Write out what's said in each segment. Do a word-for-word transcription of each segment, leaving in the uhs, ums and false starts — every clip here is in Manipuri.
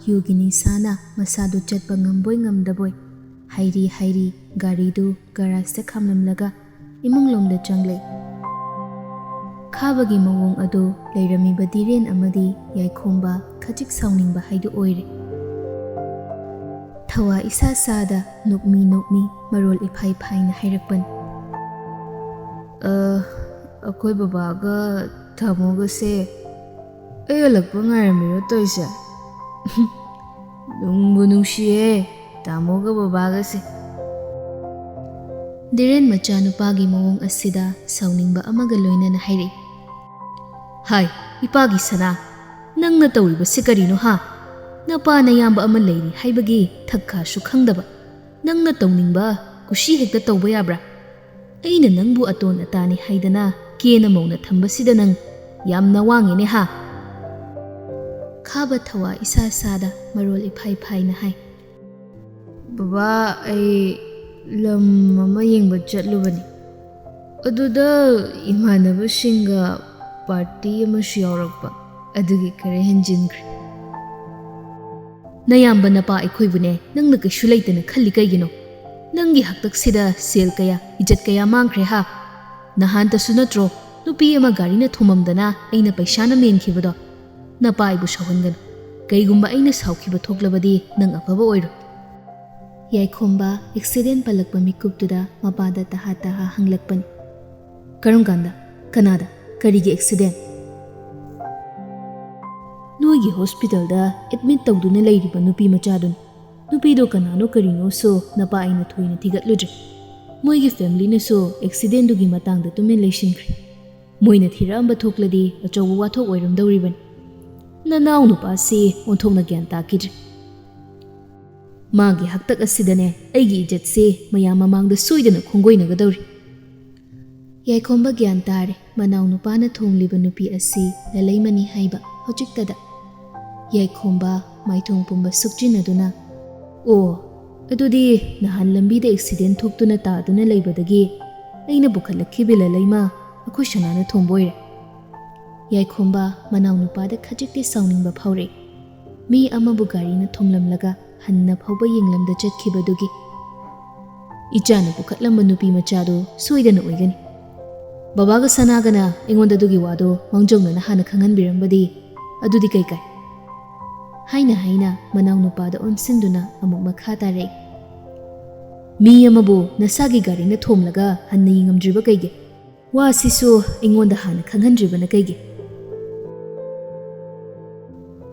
ꯌꯨꯒꯤ ꯅꯤꯁꯥꯅ ꯃꯁꯥꯗꯨ ꯆꯠꯄ ꯉꯝꯕꯣꯏ ꯉꯝꯗꯕꯣꯏ ꯍꯥꯏꯔꯤ ꯍꯥꯏꯔꯤ ꯒꯥꯔꯤꯗꯨ ꯒꯔꯥꯖꯇ ꯈꯥꯝꯂꯝꯂꯒ ꯏꯃꯨꯡꯂꯣꯝꯗ ꯆꯪꯂꯛꯏ꯫ ꯈꯥꯕꯒꯤ ꯃꯑꯣꯡ ꯑꯗꯨ ꯂꯩꯔꯝꯃꯤꯕ ꯙꯤꯔꯦꯟ ꯑꯃꯗꯤ ꯌꯥꯏꯈꯣꯝꯕ ꯈꯖꯤꯛ ꯁꯥꯎꯅꯤꯡꯕ ꯍꯥꯏꯗꯨ ꯑꯣꯏꯔꯦ꯫ ꯊꯋꯥ ꯏꯁꯥ ꯁꯥꯗ ꯅꯣꯛꯃꯤ ꯅꯣꯛꯃꯤ ꯃꯔꯣꯜ ꯏꯐꯥꯏ ꯐꯥꯏꯅ ꯍꯥꯏꯔꯛꯄꯅꯤ꯫ "ꯑ, ꯑꯩꯈꯣꯏ ꯕꯕꯥꯒ ꯇꯥꯃꯣꯒꯁꯦ ꯑꯩ ꯍꯜꯂꯛꯄ ꯉꯥꯏꯔꯝꯃꯤꯔꯣ ꯇꯧꯔꯤꯁꯦ? ꯅꯨꯡꯕꯨ ꯅꯨꯡꯁꯤꯌꯦ ꯇꯥꯃꯣꯒ ꯕꯕꯥꯒꯁꯦ꯫" ꯙꯤꯔꯦꯟ ꯃꯆꯥꯅꯨꯄꯥꯒꯤ ꯃꯑꯣꯡ ꯑꯁꯤꯗ ꯁꯥꯎꯅꯤꯡꯕ ꯑꯃꯒ ꯂꯣꯏꯅꯅ ꯍꯥꯏꯔꯛꯏ꯫ "ꯍꯥꯏ, ꯏꯄꯥꯒꯤ ꯁꯅꯥ, ꯅꯪꯅ ꯇꯧꯔꯤꯕꯁꯤ ꯀꯔꯤꯅꯣ ꯍꯥ? ꯅꯄꯥ ꯅꯌꯥꯝꯕ ꯑꯃ ꯂꯩꯔꯤ ꯍꯥꯏꯕꯒꯤ ꯊꯛ ꯈꯥꯁꯨ ꯈꯪꯗꯕ, ꯅꯪꯅ ꯇꯧꯅꯤꯡꯕ ꯀꯨꯁꯤ ꯍꯦꯛꯇ ꯇꯧꯕ ꯌꯥꯕ꯭ꯔꯥ? ꯑꯩꯅ ꯅꯪꯕꯨ ꯑꯇꯣꯟ ꯑꯇꯥꯅꯤ ꯍꯥꯏꯗꯅ ꯀꯦꯅ ꯃꯧꯅ ꯊꯝꯕꯁꯤꯗ ꯅꯪ ꯌꯥꯝꯅ ꯋꯥꯡꯉꯦꯅꯦ ꯍꯥ?" ꯈꯥꯕ ꯊꯋꯥ ꯏꯁꯥ ꯁꯥꯗ ꯃꯔꯣꯜ ꯏꯐꯥꯏ ꯐꯥꯏꯅ ꯍꯥꯏ꯫ "ꯕꯕꯥ, ꯑꯩ ꯂꯝ ꯑꯃ ꯌꯦꯡꯕ ꯆꯠꯂꯨꯕꯅꯤ꯫ ꯑꯗꯨꯗ ꯏꯃꯥꯟꯅꯕꯁꯤꯡꯒ ꯄꯥꯔꯇꯤ ꯑꯃꯁꯨ ꯌꯥꯎꯔꯛꯄ, ꯑꯗꯨꯒꯤ ꯈꯔ ꯍꯦꯟꯖꯤꯟꯈ꯭ꯔꯦ꯫" "ꯅꯌꯥꯝꯕ ꯅꯄꯥ ꯑꯩꯈꯣꯏꯕꯨꯅꯦ ꯅꯪꯅ ꯀꯩꯁꯨ ꯂꯩꯇꯅ ꯈꯜꯂꯤ ꯀꯩꯒꯤꯅꯣ? ꯅꯪꯒꯤ ꯍꯥꯛꯇꯛꯁꯤꯗ ꯁꯦꯜ ꯀꯌꯥ, ꯏꯖꯠ ꯀꯌꯥ ꯃꯥꯡꯈ꯭ꯔꯦ ꯍꯥ? ꯅꯍꯥꯟꯇꯁꯨ ꯅꯠꯇ꯭ꯔꯣ ꯅꯨꯄꯤ ꯑꯃ ꯒꯥꯔꯤꯅ ꯊꯣꯝꯃꯝꯗꯅ ꯑꯩꯅ ꯄꯩꯁꯥꯅ ꯃꯦꯟꯈꯤꯕꯗꯣ? ꯅꯄꯥ ꯑꯩꯕꯨ ꯁꯥꯎꯍꯟꯒꯅꯨ꯫ ꯀꯩꯒꯨꯝꯕ ꯑꯩꯅ ꯁꯥꯎꯈꯤꯕ ꯊꯣꯛꯂꯕꯗꯤ ꯅꯪ ꯑꯐꯕ ꯑꯣꯏꯔꯣꯏ꯫" ꯌꯥꯏꯈꯣꯝꯕ ꯑꯦꯛꯁꯤꯗꯦꯟ ꯄꯜꯂꯛꯄ ꯃꯤꯀꯨꯞꯇꯨꯗ ꯃꯄꯥꯗ ꯇꯍꯥ ꯇꯍꯥ ꯍꯪꯂꯛꯄꯅꯤ꯫ "ꯀꯔꯝ ꯀꯥꯟꯗ? ꯀꯅꯥꯗ? ꯀꯔꯤꯒꯤ ꯑꯦꯛꯁꯤꯗꯦꯟ?" "ꯅꯣꯏꯒꯤ ꯍꯣꯁꯄꯤꯇꯥꯜꯗ ꯑꯦꯗꯃꯤꯠ ꯇꯧꯗꯨꯅ ꯂꯩꯔꯤꯕ ꯅꯨꯄꯤ ꯃꯆꯥꯗꯨꯅꯤ꯫ ꯅꯨꯄꯤꯗꯣ ꯀꯅꯥꯅꯣ ꯀꯔꯤꯅꯣꯁꯨ ꯅꯄꯥ ꯑꯩꯅ ꯊꯣꯏꯅ ꯊꯤꯒꯠꯂꯨꯗ꯭ꯔꯦ꯫ ꯃꯣꯏꯒꯤ ꯐꯦꯃꯤꯂꯤꯅꯁꯨ ꯑꯦꯛꯁꯤꯗꯦꯟꯗꯨꯒꯤ ꯃꯇꯥꯡꯗ ꯇꯨꯃꯤꯟ ꯂꯩꯁꯤꯟꯈ꯭ꯔꯦ꯫ ꯃꯣꯏꯅ ꯊꯤꯔꯛꯑꯝꯕ ꯊꯣꯛꯂꯗꯤ ꯑꯆꯧꯕ ꯋꯥꯊꯣꯛ ꯑꯣꯏꯔꯝꯗꯧꯔꯤꯕꯅꯤ꯫ ꯅꯅꯥꯎ ꯅꯨꯄꯥꯁꯤ ꯑꯣꯟꯊꯣꯛꯅ ꯒ꯭ꯌꯥꯟ ꯇꯥꯈꯤꯗ꯭ꯔꯦ꯫ ꯃꯥꯒꯤ ꯍꯥꯛꯇꯛ ꯑꯁꯤꯗꯅꯦ ꯑꯩꯒꯤ ꯏꯖꯠꯁꯤ ꯃꯌꯥꯝ ꯃꯃꯥꯡꯗ ꯁꯣꯏꯗꯅ ꯈꯣꯡꯒꯣꯏꯅꯒꯗꯧꯔꯤ꯫" ꯌꯥꯏꯈꯣꯝꯕ ꯒ꯭ꯌꯥꯟ ꯇꯥꯔꯦ꯫ ꯃꯅꯥꯎ ꯅꯨꯄꯥꯅ ꯊꯣꯡꯂꯤꯕ ꯅꯨꯄꯤ ꯑꯁꯤ ꯂꯂꯩꯃꯅꯤ ꯍꯥꯏꯕ ꯍꯧꯖꯤꯛꯇꯗ꯫ ꯌꯥꯏꯈꯣꯝꯕ ꯃꯥꯏꯊꯣꯡ ꯄꯨꯝꯕ ꯁꯨꯛꯆꯤꯟꯅꯗꯨꯅ, "ꯑꯣ, ꯑꯗꯨꯗꯤ ꯅꯍꯥꯟ ꯂꯝꯕꯤꯗ ꯑꯦꯛꯁꯤꯗꯦꯟ ꯊꯣꯛꯇꯨꯅ ꯇꯥꯗꯨꯅ ꯂꯩꯕꯗꯒꯤ ꯑꯩꯅ ꯄꯨꯈꯠꯂꯛꯈꯤꯕꯤ ꯂꯂꯩꯃ ꯑꯩꯈꯣꯏ ꯁꯅꯥꯅ ꯊꯣꯡꯕ ꯑꯣꯏꯔꯦ꯫" ꯌꯥꯏꯈꯣꯝꯕ ꯃꯅꯥꯎ ꯅꯨꯄꯥꯗ ꯈꯖꯤꯛꯇꯤ ꯁꯥꯎꯅꯤꯡꯕ ꯐꯥꯎꯔꯛꯏ꯫ ꯃꯤ ꯑꯃꯕꯨ ꯒꯥꯔꯤꯅ ꯊꯣꯝꯂꯝꯂꯒ ꯍꯟꯅ ꯐꯥꯎꯕ ꯌꯦꯡꯂꯝꯗ ꯆꯠꯈꯤꯕꯗꯨꯒꯤ꯫ "ꯏꯆꯥꯅ ꯄꯨꯈꯠꯂꯝꯕ ꯅꯨꯄꯤ ꯃꯆꯥꯗꯨ ꯁꯣꯏꯗꯅ ꯑꯣꯏꯒꯅꯤ꯫ ꯕꯕꯥꯒ ꯁꯅꯥꯒꯅ ꯑꯩꯉꯣꯟꯗ ꯑꯗꯨꯒꯤ ꯋꯥꯗꯣ ꯃꯥꯡꯖꯧꯅꯅ ꯍꯥꯟꯅ ꯈꯪꯍꯟꯕꯤꯔꯝꯕꯗꯤ ꯑꯗꯨꯗꯤ ꯀꯩ ꯀꯥꯏ?" ꯍꯥꯏꯅ ꯍꯥꯏꯅ ꯃꯅꯥꯎꯅꯨꯄꯥꯗ ꯑꯣꯟꯁꯤꯟꯗꯨꯅ ꯑꯃꯨꯛ ꯃꯈꯥ ꯇꯥꯔꯛꯏ꯫ "ꯃꯤ ꯑꯃꯕꯨ ꯅꯁꯥꯒꯤ ꯒꯥꯔꯤꯅ ꯊꯣꯝꯂꯒ ꯍꯟꯅ ꯌꯦꯡꯉꯝꯗ꯭ꯔꯤꯕ ꯀꯩꯒꯤ? ꯋꯥꯁꯤꯁꯨ ꯑꯩꯉꯣꯟꯗ ꯍꯥꯟꯅ ꯈꯪꯍꯟꯗ꯭ꯔꯤꯕꯅ ꯀꯩꯒꯤ?"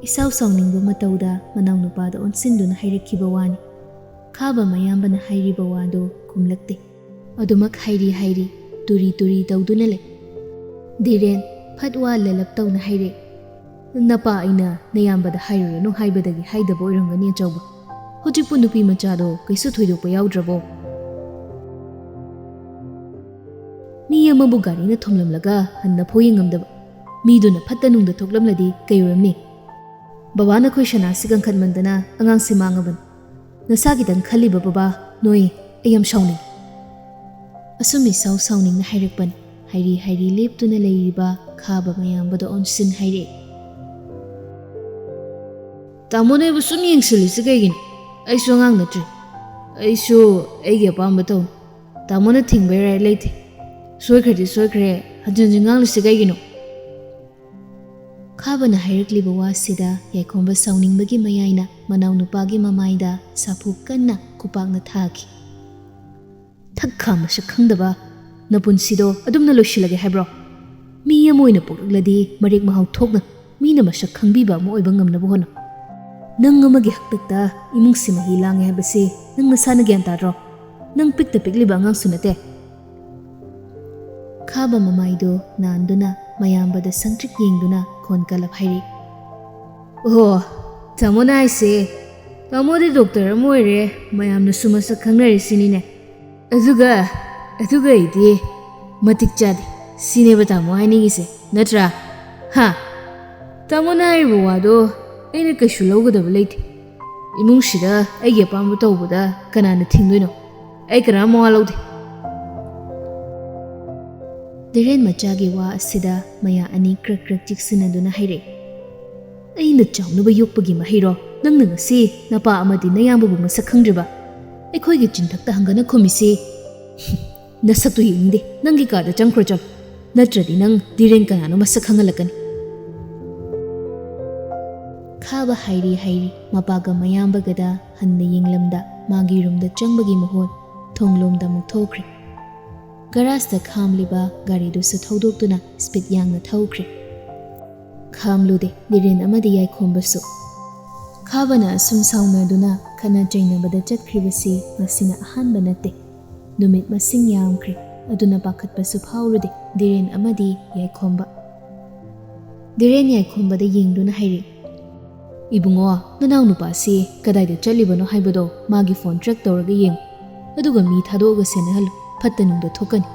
ꯏꯁꯥꯎ ꯁꯥꯎꯅꯤꯡꯕ ꯃꯇꯧꯗ ꯃꯅꯥꯎꯅꯨꯄꯥꯗ ꯑꯣꯟꯁꯤꯟꯗꯨꯅ ꯍꯥꯏꯔꯛꯈꯤꯕ ꯋꯥꯅꯤ꯫ ꯈꯥꯕ ꯃꯌꯥꯝꯕꯅ ꯍꯥꯏꯔꯤꯕ ꯋꯥꯗꯨ ꯈꯨꯝꯂꯛꯇꯦ꯫ ꯑꯗꯨꯃꯛ ꯍꯥꯏꯔꯤ ꯍꯥꯏꯔꯤ, ꯇꯨꯔꯤ ꯇꯨꯔꯤ ꯇꯧꯗꯨꯅ ꯂꯩ꯫ ꯙꯤꯔꯦꯟ ꯐꯠ ꯋꯥ ꯂꯦꯂꯞ ꯇꯧꯅ ꯍꯥꯏꯔꯦ꯫ "ꯅꯄꯥ ꯑꯩꯅ ꯅꯌꯥꯝꯕꯗ ꯍꯥꯏꯔꯨꯔꯅꯨ ꯍꯥꯏꯕꯗꯒꯤ ꯍꯥꯏꯗꯕ ꯑꯣꯏꯔꯝꯒꯅꯤ ꯑꯆꯧꯕ꯫ ꯍꯧꯖꯤꯛꯄꯨ ꯅꯨꯄꯤ ꯃꯆꯥꯗꯣ ꯀꯩꯁꯨ ꯊꯣꯏꯗꯣꯛꯄ ꯌꯥꯎꯗ꯭ꯔꯕꯣ? ꯃꯤ ꯑꯃꯕꯨ ꯒꯥꯔꯤꯅ ꯊꯣꯝꯂꯝꯂꯒ ꯍꯟꯅ ꯐꯥꯎ ꯌꯦꯡꯉꯝꯗꯕ꯫ ꯃꯤꯗꯨꯅ ꯐꯠꯇ ꯅꯨꯡꯗ ꯊꯣꯛꯂꯝꯂꯗꯤ ꯀꯩ ꯑꯣꯏꯔꯝꯅꯤ? ꯕꯕꯥꯅ ꯑꯩꯈꯣꯏ ꯁꯅꯥꯁꯤ ꯀꯟꯈꯠꯃꯟꯗꯅ ꯑꯉꯥꯡꯁꯤ ꯃꯥꯡꯉꯕꯅꯤ꯫ ꯅꯁꯥꯒꯤꯗꯪ ꯈꯜꯂꯤꯕ ꯕꯕꯥ, ꯅꯣꯏ, ꯑꯩ ꯌꯥꯝ ꯁꯥꯎꯅꯤꯡꯉꯤ꯫" ꯑꯁꯨꯝ ꯏꯁꯥꯎ ꯁꯥꯎꯅꯤꯡꯅ ꯍꯥꯏꯔꯛꯄꯅꯤ꯫ ꯍꯥꯏꯔꯤ ꯍꯥꯏꯔꯤ ꯂꯦꯞꯇꯨꯅ ꯂꯩꯔꯤꯕ ꯈꯥꯕ ꯃꯌꯥꯝꯕꯗ ꯑꯣꯟꯁꯤꯟ ꯍꯥꯏꯔꯛꯑꯦ꯫ "ꯇꯥꯃꯣꯅ ꯑꯩꯕꯨ ꯁꯨꯝ ꯌꯦꯡꯁꯤꯜꯂꯤꯁꯤ ꯀꯩꯒꯤꯅꯣ? ꯑꯩꯁꯨ ꯑꯉꯥꯡ ꯅꯠꯇ꯭ꯔꯤ꯫ ꯑꯩꯁꯨ ꯑꯩꯒꯤ ꯑꯄꯥꯝꯕ ꯇꯧꯅꯤ꯫ ꯇꯥꯃꯣꯅ ꯊꯤꯡꯕ ꯌꯥꯏ ꯂꯩꯇꯦ꯫ ꯁꯣꯏꯈ꯭ꯔꯗꯤ ꯁꯣꯏꯈ꯭ꯔꯦ, ꯍꯟꯖꯤꯟ ꯍꯟꯖꯤꯟ ꯉꯥꯡꯂꯤꯁꯤ ꯀꯩꯒꯤꯅꯣ?" ꯈꯥꯕꯅ ꯍꯥꯏꯔꯛꯂꯤꯕ ꯋꯥꯁꯤꯗ ꯌꯥꯏꯈꯣꯝꯕ ꯁꯥꯎꯅꯤꯡꯕꯒꯤ ꯃꯌꯥꯏꯅ ꯃꯅꯥꯎꯅꯨꯄꯥꯒꯤ ꯃꯃꯥꯏꯗ ꯁꯥꯐꯨ ꯀꯟꯅ ꯈꯨꯄꯥꯛꯅ ꯊꯥꯈꯤ꯫ "ꯊꯛ ꯈꯥ ꯃꯁꯛ ꯈꯪꯗꯕ, ꯅꯄꯨꯟꯁꯤꯗꯣ ꯑꯗꯨꯝꯅ ꯂꯣꯏꯁꯤꯜꯂꯒꯦ ꯍꯥꯏꯕ꯭ꯔꯣ? ꯃꯤ ꯑꯃ ꯑꯣꯏꯅ ꯄꯣꯛꯂꯛꯂꯗꯤ ꯃꯔꯦꯛ ꯃꯍꯥꯎ ꯊꯣꯛꯅ ꯃꯤꯅ ꯃꯁꯛ ꯈꯪꯕꯤꯕ ꯑꯃ ꯑꯣꯏꯕ ꯉꯝꯅꯕ ꯍꯣꯠꯅꯧ꯫ ꯅꯪ ꯑꯃꯒꯤ ꯍꯥꯛꯇꯛꯇ ꯏꯃꯨꯡꯁꯤ ꯃꯍꯤ ꯂꯥꯡꯉꯦ ꯍꯥꯏꯕꯁꯤ ꯅꯪ ꯅꯁꯥꯅ ꯒ꯭ꯌꯥꯟ ꯇꯥꯗ꯭ꯔꯣ? ꯅꯪ ꯄꯤꯛꯇ ꯄꯤꯛꯂꯤꯕ ꯑꯉꯥꯡꯁꯨ ꯅꯠꯇꯦ꯫" ꯈꯥꯕ ꯃꯃꯥꯏꯗꯨ ꯅꯥꯟꯗꯨꯅ ꯃꯌꯥꯝꯕꯗ ꯁꯪꯇ꯭ꯔꯤꯛ ꯌꯦꯡꯗꯨꯅ ꯈꯣꯟ ꯀꯜꯂꯞ ꯍꯥꯏꯔꯤ꯫ "ꯑꯣꯍꯣ, ꯇꯥꯃꯣꯅ ꯍꯥꯏꯁꯦ, ꯇꯥꯃꯣꯗꯤ ꯗꯣꯛꯇꯔ ꯑꯃ ꯑꯣꯏꯔꯦ, ꯃꯌꯥꯝꯅꯁꯨ ꯃꯁꯛ ꯈꯪꯅꯔꯦ ꯁꯤꯅꯤꯅꯦ꯫ ꯑꯗꯨꯒ, ꯑꯗꯨꯒ ꯑꯩꯗꯤ ꯃꯇꯤꯛ ꯆꯥꯗꯦ ꯁꯤꯅꯦꯕ ꯇꯥꯃꯣ ꯍꯥꯏꯅꯤꯡꯉꯤꯁꯦ, ꯅꯠꯇ꯭ꯔꯥ? ꯍꯥ? ꯇꯥꯃꯣꯅ ꯍꯥꯏꯔꯤꯕ ꯋꯥꯗꯣ ꯑꯩꯅ ꯀꯩꯁꯨ ꯂꯧꯒꯗꯕ ꯂꯩꯇꯦ꯫ ꯏꯃꯨꯡꯁꯤꯗ ꯑꯩꯒꯤ ꯑꯄꯥꯝꯕ ꯇꯧꯕꯗ ꯀꯅꯥꯅ ꯊꯤꯡꯗꯣꯏꯅꯣ? ꯑꯩ ꯀꯅꯥꯝ ꯃꯋꯥ ꯂꯧꯗꯦ꯫" ꯙꯤꯔꯦꯟ ꯃꯆꯥꯒꯤ ꯋꯥ ꯑꯁꯤꯗ ꯃꯌꯥ ꯑꯅꯤ ꯀ꯭ꯔꯛ ꯀ꯭ꯔꯛ ꯆꯤꯛꯁꯤꯟꯅꯗꯨꯅ ꯍꯥꯏꯔꯛꯏ꯫ ꯑꯩꯅ ꯆꯥꯎꯅꯕ ꯌꯣꯛꯄꯒꯤ ꯃꯍꯩꯔꯣ? ꯅꯪꯅ ꯉꯁꯤ ꯅꯄꯥ ꯑꯃꯗꯤ ꯅꯌꯥꯝꯕꯕꯨ ꯃꯁꯛ ꯈꯪꯗ꯭ꯔꯤꯕ? ꯑꯩꯈꯣꯏꯒꯤ ꯆꯤꯟꯊꯛꯇ ꯍꯪꯒꯅ ꯈꯨꯝꯃꯤꯁꯤ꯫ ꯅꯁꯛꯇꯨ ꯌꯦꯡꯅꯤꯡꯗꯦ꯫ ꯅꯪꯒꯤ ꯀꯥꯗ ꯆꯪꯈ꯭ꯔꯣ ꯆꯠꯂꯣ꯫ ꯅꯠꯇ꯭ꯔꯗꯤ ꯅꯪ ꯙꯤꯔꯦꯟ ꯀꯅꯥꯅꯣ ꯃꯁꯛ ꯈꯪꯍꯜꯂꯛꯀꯅꯤ꯫ ꯈꯥꯕ ꯍꯥꯏꯔꯤ ꯍꯥꯏꯔꯤ ꯃꯄꯥꯒ ꯃꯌꯥꯝꯕꯒꯗ ꯍꯟꯅ ꯌꯦꯡꯂꯝꯗ ꯃꯥꯒꯤ ꯔꯨꯝꯗ ꯆꯪꯕꯒꯤ ꯃꯍꯨꯠ ꯊꯣꯡꯂꯣꯝꯗ ꯑꯃꯨꯛ ꯊꯣꯛꯈ꯭ꯔꯦ꯫ ꯒꯔꯥꯖꯇ ꯈꯥꯝꯂꯤꯕ ꯒꯥꯔꯤꯗꯨꯁꯨ ꯊꯧꯗꯣꯛꯇꯨꯅ ꯁ꯭ꯄꯤꯗ ꯌꯥꯡꯅ ꯊꯧꯈ꯭ꯔꯦ꯫ ꯈꯥꯝꯂꯨꯗꯦ ꯙꯤꯔꯦꯟ ꯑꯃꯗꯤ ꯌꯥꯏꯈꯣꯝꯕꯁꯨ꯫ ꯈꯥꯕꯅ ꯑꯁꯨꯝ ꯁꯥꯎꯅꯗꯨꯅ ꯈꯠꯅ ꯆꯩꯅꯕꯗ ꯆꯠꯈ꯭ꯔꯤꯕꯁꯤ ꯉꯁꯤꯅ ꯑꯍꯥꯟꯕ ꯅꯠꯇꯦ꯫ ꯅꯨꯃꯤꯠ ꯃꯁꯤꯡ ꯌꯥꯝꯈ꯭ꯔꯦ, ꯑꯗꯨꯅ ꯄꯥꯈꯠꯄꯁꯨ ꯐꯥꯎꯔꯨꯗꯦ ꯙꯤꯔꯦꯟ ꯑꯃꯗꯤ ꯌꯥꯏꯈꯣꯝꯕ꯫ ꯙꯤꯔꯦꯟ ꯌꯥꯏꯈꯣꯝꯕꯗ ꯌꯦꯡꯗꯨꯅ ꯍꯥꯏꯔꯤ, "ꯏꯕꯨꯡꯉꯣ, ꯅꯅꯥꯎ ꯅꯨꯄꯥꯁꯤ ꯀꯗꯥꯏꯗ ꯆꯠꯂꯤꯕꯅꯣ ꯍꯥꯏꯕꯗꯣ ꯃꯥꯒꯤ ꯐꯣꯟ ꯇ꯭ꯔꯦꯛ ꯇꯧꯔꯒ ꯌꯦꯡꯉꯨ, ꯑꯗꯨꯒ ꯃꯤ ꯊꯥꯗꯣꯛꯑꯒ ꯁꯦꯟꯅꯍꯜꯂꯨ, ꯐꯠꯇ ꯅꯨꯡꯗ ꯊꯣꯛꯀꯅꯤ꯫"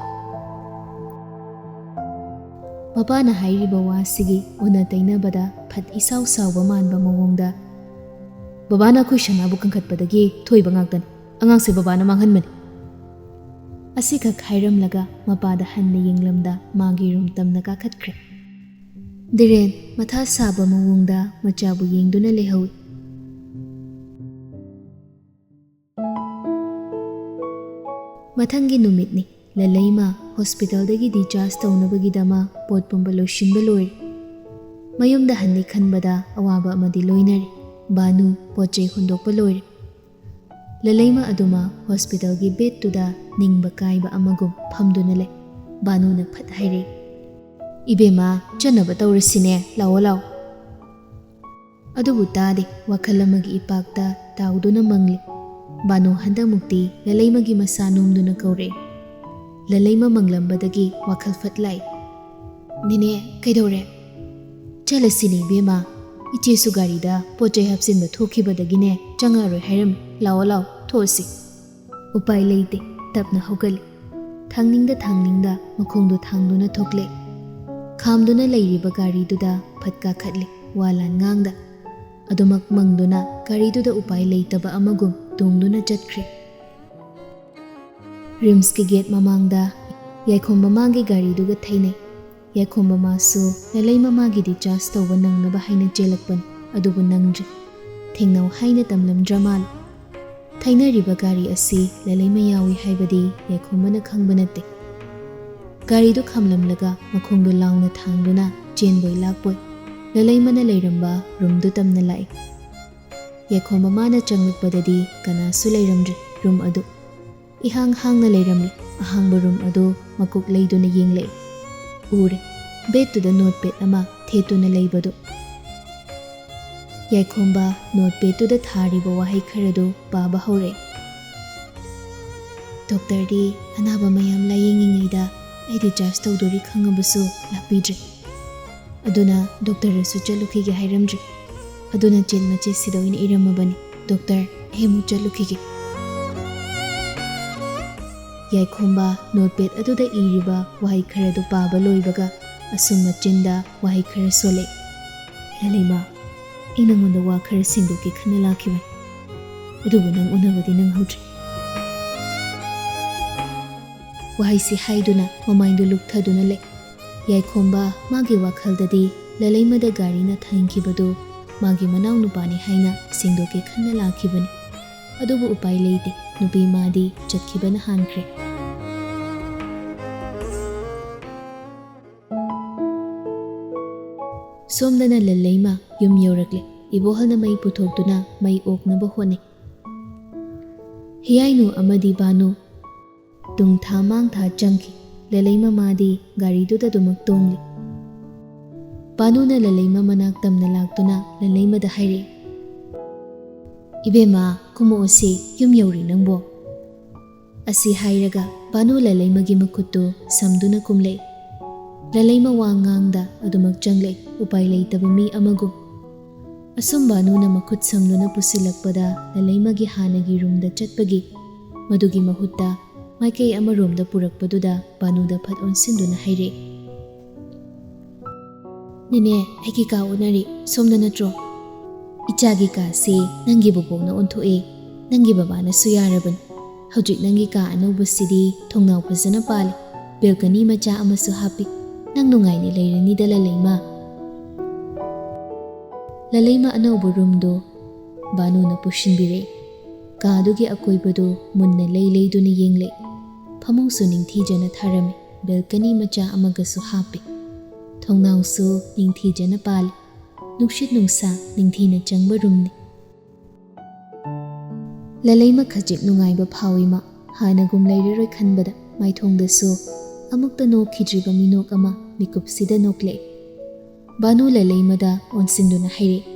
ꯃꯄꯥꯅ ꯍꯥꯏꯔꯤꯕ ꯋꯥꯁꯤꯒꯤ ꯑꯣꯟꯅ ꯇꯩꯅꯕꯗ ꯐꯠ ꯏꯁꯥꯎ ꯁꯥꯎꯕ ꯃꯥꯟꯕ ꯃꯑꯣꯡꯗ, "ꯕꯕꯥꯅ ꯑꯩꯈꯣꯏ ꯁꯅꯥꯕꯨ ꯀꯟꯈꯠꯄꯗꯒꯤ ꯊꯣꯛꯏꯕ ꯉꯥꯛꯇꯅꯤ꯫ ꯑꯉꯥꯡꯁꯦ ꯕꯕꯥꯅ ꯃꯥꯡꯍꯟꯕꯅꯤ꯫" ꯑꯁꯤꯈꯛ ꯍꯥꯏꯔꯝꯂꯒ ꯃꯄꯥꯗ ꯍꯟꯅ ꯌꯦꯡꯂꯝꯗ ꯃꯥꯒꯤ ꯔꯨꯝ ꯇꯝꯅ ꯀꯥꯈꯠꯈ꯭ꯔꯦ꯫ ꯙꯤꯔꯦꯟ ꯃꯊꯥ ꯁꯥꯕ ꯃꯑꯣꯡꯗ ꯃꯆꯥꯕꯨ ꯌꯦꯡꯗꯨꯅ ꯂꯩꯍꯧꯏ꯫ ꯃꯊꯪꯒꯤ ꯅꯨꯃꯤꯠꯅꯤ꯫ ꯂꯂꯩꯃ ꯍꯣꯁꯄꯤꯇꯥꯜꯗꯒꯤ ꯗꯤꯆꯥꯔꯖ ꯇꯧꯅꯕꯒꯤꯗꯃꯛ ꯄꯣꯠ ꯄꯨꯝꯕ ꯂꯣꯏꯁꯤꯟꯕ ꯂꯣꯏꯔꯦ꯫ ꯃꯌꯨꯝꯗ ꯍꯟꯅꯤ ꯈꯟꯕꯗ ꯑꯋꯥꯕ ꯑꯃꯗꯤ ꯂꯣꯏꯅꯔꯦ꯫ ꯕꯥꯅꯨ ꯄꯣꯠ ꯆꯩ ꯍꯨꯟꯗꯣꯛꯄ ꯂꯣꯏꯔꯦ꯫ ꯂꯂꯩꯃ ꯑꯗꯨꯃꯛ ꯍꯣꯁꯄꯤꯇꯥꯜꯒꯤ ꯕꯦꯗꯇꯨꯗ ꯅꯤꯡꯕ ꯀꯥꯏꯕ ꯑꯃꯒꯨꯝ ꯐꯝꯗꯨꯅ ꯂꯩ꯫ ꯕꯥꯅꯨꯅ ꯐꯠ ꯍꯥꯏꯔꯛꯏ, "ꯏꯕꯦꯝꯃ, ꯆꯠꯅꯕ ꯇꯧꯔꯁꯤꯅꯦ, ꯂꯥꯛꯑꯣ ꯂꯥꯛꯑꯣ꯫" ꯑꯗꯨꯕꯨ ꯇꯥꯗꯦ, ꯋꯥꯈꯜ ꯑꯃꯒꯤ ꯏꯄꯥꯛꯇ ꯇꯥꯎꯗꯨꯅ ꯃꯪꯂꯤ꯫ ꯕꯥꯅꯨ ꯍꯟꯗꯛꯃꯨꯛꯇꯤ ꯂꯂꯩꯃꯒꯤ ꯃꯁꯥ ꯅꯣꯝꯗꯨꯅ ꯀꯧꯔꯛꯏ꯫ ꯂꯂꯩꯃ ꯃꯪꯂꯝꯕꯗꯒꯤ ꯋꯥꯈꯜ ꯐꯠ ꯂꯥꯛꯏ꯫ "ꯅꯦꯅꯦ, ꯀꯩꯗꯧꯔꯦ?" "ꯆꯠꯂꯁꯤꯅꯦ ꯏꯕꯦꯝꯃ, ꯏꯆꯦꯁꯨ ꯒꯥꯔꯤꯗ ꯄꯣꯠ ꯆꯩ ꯍꯥꯞꯆꯤꯟꯕ ꯊꯣꯛꯈꯤꯕꯗꯒꯤꯅꯦ ꯆꯪꯉꯛꯑꯔꯣꯏ ꯍꯥꯏꯔꯝꯃꯤ꯫ ꯂꯥꯛꯑꯣ ꯂꯥꯛꯑꯣ, ꯊꯣꯛꯑꯁꯤ꯫" ꯎꯄꯥꯏ ꯂꯩꯇꯦ, ꯇꯞꯅ ꯍꯧꯒꯠꯂꯤ꯫ ꯊꯥꯡꯅꯤꯡꯗ ꯊꯥꯡꯅꯤꯡꯗ ꯃꯈꯣꯡꯗꯣ ꯊꯥꯡꯗꯨꯅ ꯊꯣꯛꯂꯦ꯫ ꯈꯥꯝꯗꯨꯅ ꯂꯩꯔꯤꯕ ꯒꯥꯔꯤꯗꯨꯗ ꯐꯠ ꯀꯥꯈꯠꯂꯦ, ꯋꯥ ꯂꯥꯟ ꯉꯥꯡꯗ꯫ ꯑꯗꯨꯃꯛ ꯃꯪꯗꯨꯅ ꯒꯥꯔꯤꯗꯨꯗ ꯎꯄꯥꯏ ꯂꯩꯇꯕ ꯑꯃꯒꯨꯝ ꯇꯣꯡꯗꯨꯅ ꯆꯠꯈ꯭ꯔꯦ꯫ ꯔꯤꯝꯁꯀꯤ ꯒꯦꯠ ꯃꯃꯥꯡꯗ ꯌꯥꯏꯈꯣꯝ ꯃꯃꯥꯒꯤ ꯒꯥꯔꯤꯗꯨꯒ ꯊꯩꯅꯩ꯫ ꯌꯥꯏꯈꯣꯝꯕ ꯃꯥꯁꯨ ꯂꯂꯩꯃ ꯃꯥꯒꯤ discharge ꯇꯧꯕ ꯅꯪꯅꯕ ꯍꯥꯏꯅ ꯆꯦꯜꯂꯛꯄꯅꯤ, ꯑꯗꯨꯕꯨ ꯅꯪꯗ꯭ꯔꯦ꯫ ꯊꯦꯡꯅꯧ ꯍꯥꯏꯅ ꯇꯝꯂꯝꯗ꯭ꯔ ꯃꯥꯜꯂꯦ꯫ ꯊꯩꯅꯔꯤꯕ ꯒꯥꯔꯤ ꯑꯁꯤ ꯂꯂꯩꯃ ꯌꯥꯎꯏ ꯍꯥꯏꯕꯗꯤ ꯌꯥꯏꯈꯣꯝꯕꯅ ꯈꯪꯕ ꯅꯠꯇꯦ꯫ ꯒꯥꯔꯤꯗꯨ ꯈꯥꯝꯂꯝꯂꯒ ꯃꯈꯣꯡꯗꯨ ꯂꯥꯎꯅ ꯊꯥꯡꯗꯨꯅ ꯆꯦꯟꯕꯣꯏ ꯂꯥꯛꯄꯣꯏ ꯂꯂꯩꯃꯅ ꯂꯩꯔꯝꯕ room ꯗꯨ ꯇꯝꯅ ꯂꯥꯛꯏ꯫ ꯌꯥꯏꯈꯣꯝꯕ ꯃꯥꯅ ꯆꯪꯂꯛꯄꯗꯗꯤ ꯀꯅꯥꯁꯨ ꯂꯩꯔꯝꯗ꯭ꯔꯦ room ꯑꯗꯨ꯫ ꯏꯍꯥꯡ ꯍꯥꯡꯅ ꯂꯩꯔꯝꯂꯦ꯫ ꯑꯍꯥꯡꯕ room ꯑꯗꯨ ꯃꯀꯣꯛ ꯂꯩꯗꯨꯅ ꯌꯦꯡꯂꯛꯏ꯫ ꯎꯔꯦ, bed ꯇꯨꯗ notepad ꯑꯃ ꯊꯦꯠꯇꯨꯅ ꯂꯩꯕꯗꯨ꯫ ꯌꯥꯏꯈꯣꯝꯕ notepad ꯇꯨꯗ ꯊꯥꯔꯤꯕ ꯋꯥꯍꯩ ꯈꯔꯗꯨ ꯄꯥꯕ ꯍꯧꯔꯛꯏ꯫ "Doctor ꯗꯤ ꯑꯅꯥꯕ ꯃꯌꯥꯝ ꯂꯥꯌꯦꯡꯉꯤꯉꯩꯗ ꯑꯩ discharge ꯇꯧꯗꯣꯔꯤ ꯈꯪꯉꯕꯁꯨ ꯂꯥꯛꯄꯤꯗ꯭ꯔꯦ꯫ ꯑꯗꯨꯅ doctor ꯁꯨ ꯆꯠꯂꯨꯈꯤꯒꯦ ꯍꯥꯏꯔꯝꯗ꯭ꯔꯦ꯫ ꯑꯗꯨꯅ ꯆꯦꯠ ꯃꯆꯦꯠꯁꯤꯗ ꯑꯣꯏꯅ ꯏꯔꯝꯃꯕꯅꯤ꯫ Doctor, ꯑꯩ ꯑꯃꯨꯛ ꯆꯠꯂꯨꯈꯤꯒꯦ꯫" ꯌꯥꯏꯈꯣꯝꯕ notepad ꯑꯗꯨꯗ ꯏꯔꯤꯕ ꯋꯥꯍꯩ ꯈꯔꯗꯨ ꯄꯥꯕ ꯂꯣꯏꯕꯒ ꯑꯁꯨꯝ ꯃꯆꯤꯟꯗ ꯋꯥꯍꯩ ꯈꯔ ꯁꯣꯜꯂꯛꯏ꯫ "ꯂꯂꯩꯃ, ꯑꯩ ꯅꯉꯣꯟꯗ ꯋꯥ ꯈꯔ ꯁꯦꯡꯗꯣꯛꯀꯦ ꯈꯟꯅ ꯂꯥꯛꯈꯤꯕꯅꯤ, ꯑꯗꯨꯕꯨ ꯅꯪ ꯎꯅꯕꯗꯤ ꯅꯪꯍꯧꯗ꯭ꯔꯦ꯫" ꯋꯥꯍꯩꯁꯤ ꯍꯥꯏꯗꯨꯅ ꯃꯃꯥꯏꯗꯨ ꯂꯨꯛꯊꯗꯨꯅ ꯂꯩ꯫ ꯌꯥꯏꯈꯣꯝꯕ ꯃꯥꯒꯤ ꯋꯥꯈꯜꯗꯗꯤ ꯂꯂꯩꯃꯗ ꯒꯥꯔꯤꯅ ꯊꯥꯡꯈꯤꯕꯗꯨ ꯃꯥꯒꯤ ꯃꯅꯥꯎꯅꯨꯄꯥꯅꯤ ꯍꯥꯏꯅ ꯁꯦꯡꯗꯣꯛꯀꯦ ꯈꯟꯅ ꯂꯥꯛꯈꯤꯕꯅꯤ꯫ ꯑꯗꯨꯕꯨ ꯎꯄꯥꯏ ꯂꯩꯇꯦ, ꯅꯨꯄꯤ ꯃꯥꯗꯤ ꯆꯠꯈꯤꯕꯅ ꯍꯥꯟꯈ꯭ꯔꯦ꯫ ꯁꯣꯝꯗꯅ ꯂꯂꯩꯃ ꯌꯨꯝ ꯌꯧꯔꯛꯂꯦ꯫ ꯏꯕꯣꯍꯜꯅ ꯃꯩ ꯄꯨꯊꯣꯛꯇꯨꯅ ꯃꯩ ꯑꯣꯛꯅꯕ ꯍꯣꯠꯅꯩ꯫ ꯍꯤꯌꯥꯏꯅꯨ ꯑꯃꯗꯤ ꯕꯥꯅꯨ ꯇꯨꯡ ꯊꯥ ꯃꯥꯡ ꯊꯥ ꯆꯪꯈꯤ꯫ ꯂꯂꯩꯃ ꯃꯥꯗꯤ ꯒꯥꯔꯤꯗꯨꯗ ꯑꯗꯨꯃꯛ ꯇꯣꯡꯂꯤ꯫ ꯕꯥꯅꯨꯅ ꯂꯂꯩꯃ ꯃꯅꯥꯛ ꯇꯝꯅ ꯂꯥꯛꯇꯨꯅ ꯂꯂꯩꯃꯗ ꯍꯥꯏꯔꯛꯏ, "ꯏꯕꯦꯝꯃ, ꯀꯨꯝꯃꯛꯑꯣꯁꯤ, ꯌꯨꯝ ꯌꯧꯔꯤ ꯅꯪꯕꯣ꯫" ꯑꯁꯤ ꯍꯥꯏꯔꯒ ꯕꯥꯅꯨ ꯂꯂꯩꯃꯒꯤ ꯃꯈꯨꯠꯇꯨ ꯁꯝꯗꯨꯅ ꯀꯨꯝꯂꯛꯏ꯫ ꯂꯂꯩꯃ ꯋꯥ ꯉꯥꯡꯗ ꯑꯗꯨꯃꯛ ꯆꯪꯂꯛꯏ, ꯎꯄꯥꯏ ꯂꯩꯇꯕ ꯃꯤ ꯑꯃꯒꯨꯝ꯫ ꯑꯁꯨꯝ ꯕꯥꯅꯨꯅ ꯃꯈꯨꯠ ꯁꯝꯗꯨꯅ ꯄꯨꯁꯤꯜꯂꯛꯄꯗ ꯂꯂꯩꯃꯒꯤ ꯍꯥꯟꯅꯒꯤ room ꯗ ꯆꯠꯄꯒꯤ, ꯃꯗꯨꯒꯤ ꯃꯍꯨꯠꯇ ꯃꯥꯏꯀꯩ ꯑꯃꯔꯣꯝꯗ ꯄꯨꯔꯛꯄꯗꯨꯗ ꯕꯥꯅꯨꯗ ꯐꯠ ꯑꯣꯟꯁꯤꯟꯗꯨꯅ ꯍꯥꯏꯔꯛꯏ, "ꯅꯦꯅꯦ, ꯑꯩꯒꯤ ꯀꯥ ꯎꯅꯔꯤ, ꯁꯣꯝꯗ ꯅꯠꯇ꯭ꯔꯣ? ꯏꯆꯥꯒꯤ ꯀꯥꯁꯤ ꯅꯪꯒꯤ ꯕꯣꯕꯣꯛꯅ ꯑꯣꯟꯊꯣꯛꯑꯦ, ꯅꯪꯒꯤ ꯕꯕꯥꯅꯁꯨ ꯌꯥꯔꯕꯅꯤ꯫ ꯍꯧꯖꯤꯛ ꯅꯪꯒꯤ ꯀꯥ ꯑꯅꯧꯕꯁꯤꯗꯤ ꯊꯣꯡꯅꯥꯎ ꯐꯖꯅ ꯄꯥꯜꯂꯤ, balcony ꯃꯆꯥ ꯑꯃꯁꯨ ꯍꯥꯞꯄꯤ꯫ "ꯅꯪ ꯅꯨꯡꯉꯥꯏꯅ ꯂꯩꯔꯅꯤꯗ, ꯂꯂꯩꯃ꯫" ꯂꯂꯩꯃ ꯑꯅꯧꯕ ꯔꯨꯝꯗꯨ ꯕꯥꯅꯨꯅ ꯄꯨꯁꯤꯟꯕꯤꯔꯛꯏ꯫ ꯀꯥꯗꯨꯒꯤ ꯑꯀꯣꯏꯕꯗꯨ ꯃꯨꯟꯅ ꯂꯩ ꯂꯩꯗꯨꯅ ꯌꯦꯡꯂꯛꯏ꯫ ꯐꯃꯨꯡꯁꯨ ꯅꯤꯡꯊꯤꯖꯅ ꯊꯥꯔꯝꯃꯤ, ꯕꯦꯜꯀꯅꯤ ꯃꯆꯥ ꯑꯃꯒꯁꯨ ꯍꯥꯞꯄꯤ꯫ ꯊꯣꯡꯅꯥꯎꯁꯨ ꯅꯤꯡꯊꯤꯖꯅ ꯄꯥꯜꯂꯤ꯫ ꯅꯨꯡꯁꯤꯠ ꯅꯨꯡꯁꯥ ꯅꯤꯡꯊꯤꯅ ꯆꯪꯕ ꯔꯨꯝꯅꯤ꯫ ꯂꯂꯩꯃ ꯈꯖꯤꯛ ꯅꯨꯡꯉꯥꯏꯕ ꯐꯥꯎꯏ ꯃꯥ꯫ ꯍꯥꯟꯅꯒꯨꯝ ꯂꯩꯔꯔꯣꯏ ꯈꯟꯕꯗ ꯃꯥꯏꯊꯣꯡꯗꯁꯨ ꯑꯃꯨꯛꯇ ꯅꯣꯛꯈꯤꯗ꯭ꯔꯤꯕ ꯃꯤꯅꯣꯛ ꯑꯃ ꯃꯤꯀꯨꯞꯁꯤꯗ ꯅꯣꯛꯂꯛꯏ꯫ ꯕꯥꯅꯨ ꯂꯂꯩꯃꯗ ꯑꯣꯟꯁꯤꯟꯗꯨꯅ ꯍꯥꯏꯔꯛꯏ,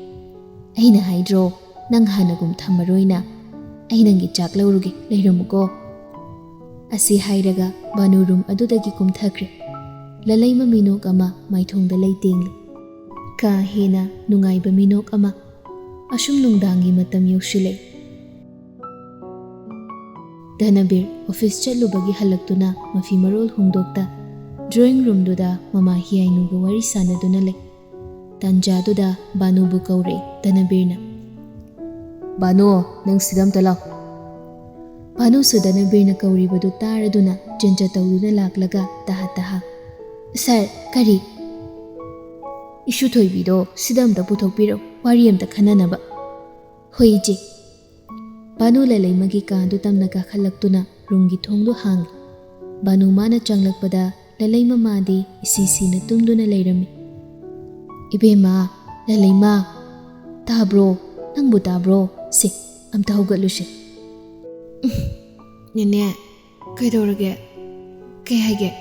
"ꯑꯩꯅ ꯍꯥꯏꯗ꯭ꯔꯣ, ꯅꯪ ꯍꯥꯟꯅꯒꯨꯝ ꯊꯝꯃꯔꯣꯏꯅ? ꯑꯩ ꯅꯪꯒꯤ ꯆꯥꯛ ꯂꯧꯔꯨꯒꯦ, ꯂꯩꯔꯝꯃꯨꯀꯣ꯫" ꯑꯁꯤ ꯍꯥꯏꯔꯒ ꯕꯥꯅꯨ ꯔꯨꯝ ꯑꯗꯨꯗꯒꯤ ꯀꯨꯝꯊꯈ꯭ꯔꯦ꯫ ꯂꯂꯩꯃ ꯃꯤꯅꯣꯛ ꯑꯃ ꯃꯥꯏꯊꯣꯡꯗ ꯂꯩꯇꯦꯡꯂꯤ꯫ ꯀꯥ ꯍꯦꯟꯅ ꯅꯨꯡꯉꯥꯏꯕ ꯃꯤꯅꯣꯛ ꯑꯃ꯫ ꯑꯁꯨꯝ ꯅꯨꯡꯗꯥꯡꯒꯤ ꯃꯇꯝ ꯌꯧꯁꯤꯜꯂꯛꯏ꯫ ꯙꯅꯕꯤꯔ ꯑꯣꯐꯤꯁ ꯆꯠꯂꯨꯕꯒꯤ ꯍꯜꯂꯛꯇꯨꯅ ꯃꯐꯤ ꯃꯔꯣꯜ ꯍꯣꯡꯗꯣꯛꯇ ꯗ꯭ꯔꯣꯌꯤꯡ ꯔꯨꯝꯗꯨꯗ ꯃꯃꯥ ꯍꯤꯌꯥꯏꯅꯨꯒ ꯋꯥꯔꯤ ꯁꯥꯟꯅꯗꯨꯅ ꯂꯩ꯫ ꯇꯥꯟꯖꯥꯗꯨꯗ ꯕꯥꯅꯨꯕꯨ ꯀꯧꯔꯛꯏ ꯙꯅꯕꯤꯔꯅ꯫ "ꯕꯥꯅꯨ, ꯅꯪ ꯁꯤꯗ ꯑꯝꯇ ꯂꯥꯎ꯫" ꯕꯥꯅꯨꯁꯨ ꯙꯅꯕꯤꯔꯅ ꯀꯧꯔꯤꯕꯗꯨ ꯇꯥꯔꯗꯨꯅ ꯆꯦꯟꯆ ꯇꯧꯗꯨꯅ ꯂꯥꯛꯂꯒ ꯇꯍꯥ ꯇꯍꯥ, "ꯁꯥꯔ, ꯀꯔꯤ?" "ꯏꯁꯨ ꯊꯣꯏꯕꯤꯗꯣ ꯁꯤꯗ ꯑꯝꯇ ꯄꯨꯊꯣꯛꯄꯤꯔꯛꯎ, ꯋꯥꯔꯤ ꯑꯝꯇ ꯈꯟꯅꯅꯕ꯫" "ꯍꯣꯏ, ꯏꯆꯦ꯫" ꯕꯥꯅꯨ ꯂꯂꯩꯃꯒꯤ ꯀꯥꯗꯨ ꯇꯝꯅ ꯀꯥꯈꯠꯂꯛꯇꯨꯅ ꯔꯨꯝꯒꯤ ꯊꯣꯡꯗꯨ ꯍꯥꯡꯏ꯫ ꯕꯥꯅꯨ ꯃꯥꯅ ꯆꯪꯂꯛꯄꯗ ꯂꯂꯩꯃ ꯃꯥꯗꯤ ꯏꯁꯤ ꯁꯤꯅ ꯇꯨꯝꯗꯨꯅ ꯂꯩꯔꯝꯃꯤ꯫ "ꯏꯕꯦꯝꯃ, ꯂꯂꯩꯃ, ꯇꯥꯕ꯭ꯔꯣ? ꯅꯪꯕꯨ ꯇꯥꯕ꯭ꯔꯣ? ꯁꯦ, ꯑꯝꯇ ꯍꯧꯒꯠꯂꯨꯁꯦ꯫" "ꯅꯦꯅꯦ, ꯀꯩꯗꯧꯔꯒꯦ? ꯀꯩ ꯍꯥꯏꯒꯦ?"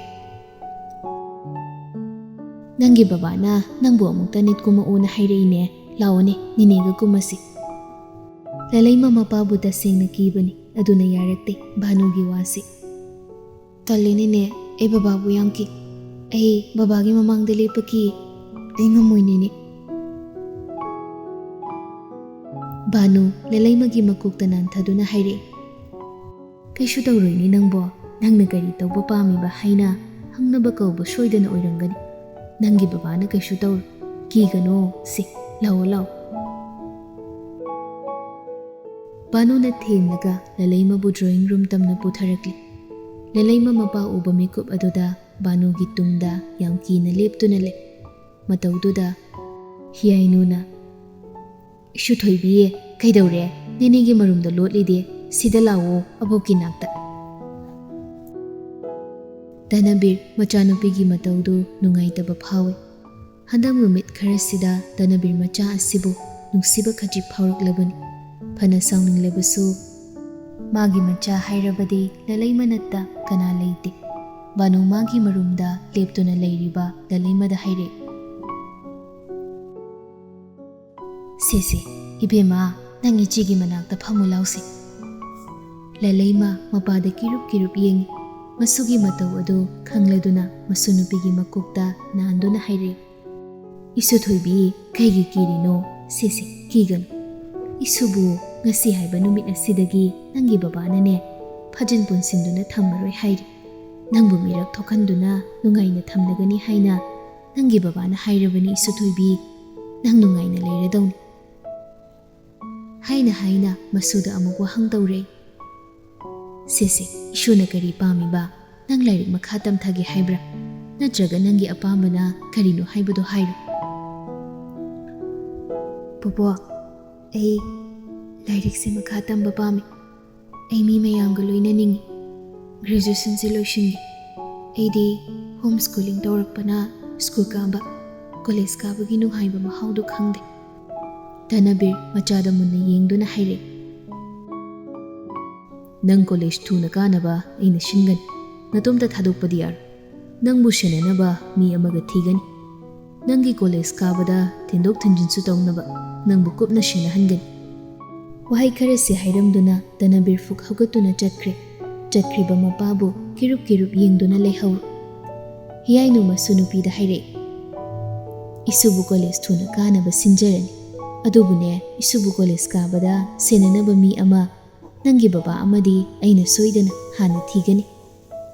"ꯅꯪꯒꯤ ꯕꯕꯥꯅ ꯅꯪꯕꯨ ꯑꯃꯨꯛꯇ ꯅꯤꯠ ꯀꯨꯝꯃꯛꯎꯅ ꯍꯥꯏꯔꯛꯏꯅꯦ꯫ ꯂꯥꯛꯑꯣꯅꯦ, ꯅꯤꯅꯦꯒ ꯀꯨꯝꯃꯁꯤ꯫" ꯂꯂꯩꯃ ꯃꯄꯥꯕꯨ ꯇꯁꯦꯡꯅ ꯀꯤꯕꯅꯤ, ꯑꯗꯨꯅ ꯌꯥꯔꯛꯇꯦ ꯚꯥꯅꯨꯒꯤ ꯋꯥꯁꯤ꯫ "ꯇꯜꯂꯦꯅꯦꯅꯦ, ꯑꯩ ꯕꯕꯥꯕꯨ ꯌꯥꯝ ꯀꯤ꯫ ꯑꯩ ꯕꯕꯥꯒꯤ ꯃꯃꯥꯡꯗ ꯂꯦꯞꯄ ꯀꯤ꯫ ꯑꯩ ꯉꯝꯃꯣꯏꯅꯦꯅꯦ꯫" ꯚꯥꯅꯨ ꯂꯂꯩꯃꯒꯤ ꯃꯀꯣꯛꯇ ꯅꯥꯟꯊꯗꯨꯅ ꯍꯥꯏꯔꯛꯏ, "ꯀꯩꯁꯨ ꯇꯧꯔꯣꯏꯅꯦ ꯅꯪꯕꯣ꯫ ꯅꯪꯅ ꯀꯔꯤ ꯇꯧꯕ ꯄꯥꯝꯃꯤꯕ ꯍꯥꯏꯅ ꯍꯪꯅꯕ ꯀꯧꯕ ꯁꯣꯏꯗꯅ ꯑꯣꯏꯔꯝꯒꯅꯤ꯫ ꯅꯪꯒꯤ ꯕꯕꯥꯅ ꯀꯩꯁꯨ ꯇꯧꯔꯣꯏ꯫ ꯀꯤꯒꯅꯣ꯫ ꯁꯦ, ꯂꯥꯛꯑꯣ, ꯂꯥꯛꯑꯣ꯫" ꯚꯥꯅꯨꯅ ꯊꯦꯝꯂꯒ ꯂꯂꯩꯃꯕꯨ ꯗ꯭ꯔꯣꯌꯤꯡ ꯔꯨꯝ ꯇꯝꯅ ꯄꯨꯊꯔꯛꯂꯤ꯫ ꯂꯂꯩꯃ ꯃꯄꯥ ꯎꯕ ꯃꯤꯀꯨꯞ ꯑꯗꯨꯗ ꯕꯥꯅꯨꯒꯤ ꯇꯨꯡꯗ ꯌꯥꯝ ꯀꯤꯅ ꯂꯦꯞꯇꯨꯅ ꯂꯩ꯫ ꯃꯇꯧꯗꯨꯗ ꯍꯤꯌꯥꯏꯅꯨꯅ, "ꯏꯁꯨ ꯊꯣꯏꯕꯤ, ꯀꯩꯗꯧꯔꯦ? ꯅꯦꯅꯦꯒꯤ ꯃꯔꯨꯝꯗ ꯂꯣꯠꯂꯤꯗꯤ, ꯁꯤꯗ ꯂꯥꯛꯑꯣ, ꯑꯕꯣꯛꯀꯤ ꯅꯥꯛꯇ꯫" ꯙꯅꯕꯤꯔ ꯃꯆꯥꯅꯨꯄꯤꯒꯤ ꯃꯇꯧꯗꯨ ꯅꯨꯡꯉꯥꯏꯇꯕ ꯐꯥꯎꯏ꯫ ꯍꯟꯗꯛ ꯅꯨꯃꯤꯠ ꯈꯔꯁꯤꯗ ꯙꯅꯕꯤꯔ ꯃꯆꯥ ꯑꯁꯤꯕꯨ ꯅꯨꯡꯁꯤꯕ ꯈꯖꯤꯛ ꯐꯥꯎꯔꯛꯂꯕꯅꯤ꯫ ꯐꯅ ꯁꯥꯎꯅꯤꯡꯂꯕꯁꯨ, ꯃꯥꯒꯤ ꯃꯆꯥ ꯍꯥꯏꯔꯕꯗꯤ ꯂꯂꯩꯃ ꯅꯠꯇ ꯀꯅꯥ ꯂꯩꯇꯦ꯫ ꯕꯥꯅꯨ ꯃꯥꯒꯤ ꯃꯔꯨꯝꯗ ꯂꯦꯞꯇꯨꯅ ꯂꯩꯔꯤꯕ ꯂꯂꯩꯃꯗ ꯍꯥꯏꯔꯛꯏ, "ꯁꯦ ꯁꯦ, ꯏꯕꯦꯝꯃ, ꯅꯪ ꯏꯆꯦꯒꯤ ꯃꯅꯥꯛꯇ ꯐꯝꯃꯨ ꯂꯥꯎꯁꯦ꯫" ꯂꯂꯩꯃ ꯃꯄꯥꯗ ꯀꯤꯔꯨꯞ ꯀꯤꯔꯨꯞ ꯌꯦꯡꯏ꯫ ꯃꯁꯨꯒꯤ ꯃꯇꯧ ꯑꯗꯨ ꯈꯪꯂꯗꯨꯅ ꯃꯁꯨ ꯅꯨꯄꯤꯒꯤ ꯃꯀꯣꯛꯇ ꯅꯥꯟꯗꯨꯅ ꯍꯥꯏꯔꯛꯏ, "ꯏꯁꯨ ꯊꯣꯏꯕꯤ, ꯀꯩꯒꯤ ꯀꯤꯔꯤꯅꯣ? ꯁꯦ ꯁꯦ, ꯀꯤꯒꯅꯨ꯫ ꯏꯁꯨꯕꯨ ꯉꯁꯤ ꯍꯥꯏꯕ ꯅꯨꯃꯤꯠ ꯑꯁꯤꯗꯒꯤ ꯅꯪꯒꯤ ꯕꯕꯥꯅꯅꯦ, ꯐꯥꯖꯤꯟ ꯄꯨꯟꯁꯤꯟꯗꯨꯅ ꯊꯝꯃꯔꯣꯏ ꯍꯥꯏꯔꯤ꯫ ꯅꯪꯕꯨ ꯃꯤꯔꯛ ꯊꯣꯛꯍꯟꯗꯨꯅ ꯅꯨꯡꯉꯥꯏꯅ ꯊꯝꯂꯒꯅꯤ ꯍꯥꯏꯅ ꯅꯪꯒꯤ ꯕꯕꯥꯅ ꯍꯥꯏꯔꯕꯅꯤ ꯏꯁꯨ ꯊꯣꯏꯕꯤ꯫ ꯅꯪ ꯅꯨꯡꯉꯥꯏꯅ ꯂꯩꯔꯗꯧꯅꯤ꯫" ꯍꯥꯏꯅ ꯍꯥꯏꯅ ꯃꯁꯨꯗ ꯑꯃꯨꯛ ꯋꯥꯍꯪ ꯇꯧꯔꯛꯏ, "ꯁꯦ ꯁꯦ, ꯏꯁꯨꯅ ꯀꯔꯤ ꯄꯥꯝꯃꯤꯕ? ꯅꯪ ꯂꯥꯏꯔꯤꯛ ꯃꯈꯥ ꯇꯝꯊꯒꯦ ꯍꯥꯏꯕ꯭ꯔꯥ? ꯅꯠꯇ꯭ꯔꯒ ꯅꯪꯒꯤ ꯑꯄꯥꯝꯕꯅ ꯀꯔꯤꯅꯣ ꯍꯥꯏꯕꯗꯣ ꯍꯥꯏꯔꯣ꯫" "ꯄꯨꯄꯨ, ꯑꯩ ꯂꯥꯏꯔꯤꯛꯁꯦ ꯃꯈꯥ ꯇꯝꯕ ꯄꯥꯝꯃꯤ꯫ ꯑꯩ ꯃꯤ ꯃꯌꯥꯝꯒ ꯂꯣꯏꯅꯅꯤꯡꯉꯤ꯫ ꯒ꯭ꯔꯦꯖꯨꯑꯦꯁꯟꯁꯦ ꯂꯣꯏꯁꯤꯟꯒꯦ꯫ ꯑꯩꯗꯤ ꯍꯣꯝ ꯁ꯭ꯀꯨꯂꯤꯡ ꯇꯧꯔꯛꯄꯅ ꯁ꯭ꯀꯨꯜ ꯀꯥꯕ, ꯀꯣꯂꯦꯖ ꯀꯥꯕꯒꯤ ꯅꯨꯡꯉꯥꯏꯕ ꯃꯍꯥꯎꯗꯣ ꯈꯪꯗꯦ꯫" ꯙꯅꯕꯤꯔ ꯃꯆꯥꯗ ꯃꯨꯟꯅ ꯌꯦꯡꯗꯨꯅ ꯍꯥꯏꯔꯛꯏ, "ꯅꯪ ꯀꯣꯂꯦꯖ ꯊꯨꯅ ꯀꯥꯅꯕ ꯑꯩꯅ ꯁꯤꯟꯒꯅꯤ꯫ ꯅꯇꯣꯝꯇ ꯊꯥꯗꯣꯛꯄꯗꯤ ꯌꯥꯔꯣꯏ꯫ ꯅꯪꯕꯨ ꯁꯦꯟꯅꯅꯕ ꯃꯤ ꯑꯃꯒ ꯊꯤꯒꯅꯤ꯫ ꯅꯪꯒꯤ ꯀꯣꯂꯦꯖ ꯀꯥꯕꯗ ꯊꯤꯟꯗꯣꯛ ꯊꯤꯟꯖꯤꯟꯁꯨ ꯇꯧꯅꯕ ꯅꯪꯕꯨ ꯀꯨꯞꯅ ꯁꯦꯟꯅꯍꯟꯒꯅꯤ꯫" ꯋꯥꯍꯩ ꯈꯔꯁꯤ ꯍꯥꯏꯔꯝꯗꯨꯅ ꯙꯅꯕꯤꯔ ꯐꯨꯛ ꯍꯧꯒꯠꯇꯨꯅ ꯆꯠꯈ꯭ꯔꯦ꯫ ꯆꯠꯈ꯭ꯔꯤꯕ ꯃꯄꯥꯕꯨ ꯀꯤꯔꯨꯞ ꯀꯤꯔꯨꯞ ꯌꯦꯡꯗꯨꯅ ꯂꯩꯍꯧꯏ꯫ ꯍꯤꯌꯥꯏꯅꯨ ꯃꯁꯨ ꯅꯨꯄꯤꯗ ꯍꯥꯏꯔꯛꯏ, "ꯏꯁꯨꯕꯨ ꯀꯣꯂꯦꯖ ꯊꯨꯅ ꯀꯥꯅꯕ ꯁꯤꯟꯖꯔꯅꯤ꯫ ꯑꯗꯨꯕꯨꯅꯦ, ꯏꯁꯨꯕꯨ ꯀꯣꯂꯦꯖ ꯀꯥꯕꯗ ꯁꯦꯟꯅꯅꯕ ꯃꯤ ꯑꯃ ꯅꯪꯒꯤ ꯕꯕꯥ ꯑꯃꯗꯤ ꯑꯩꯅ ꯁꯣꯏꯗꯅ ꯍꯥꯟꯅ ꯊꯤꯒꯅꯤ꯫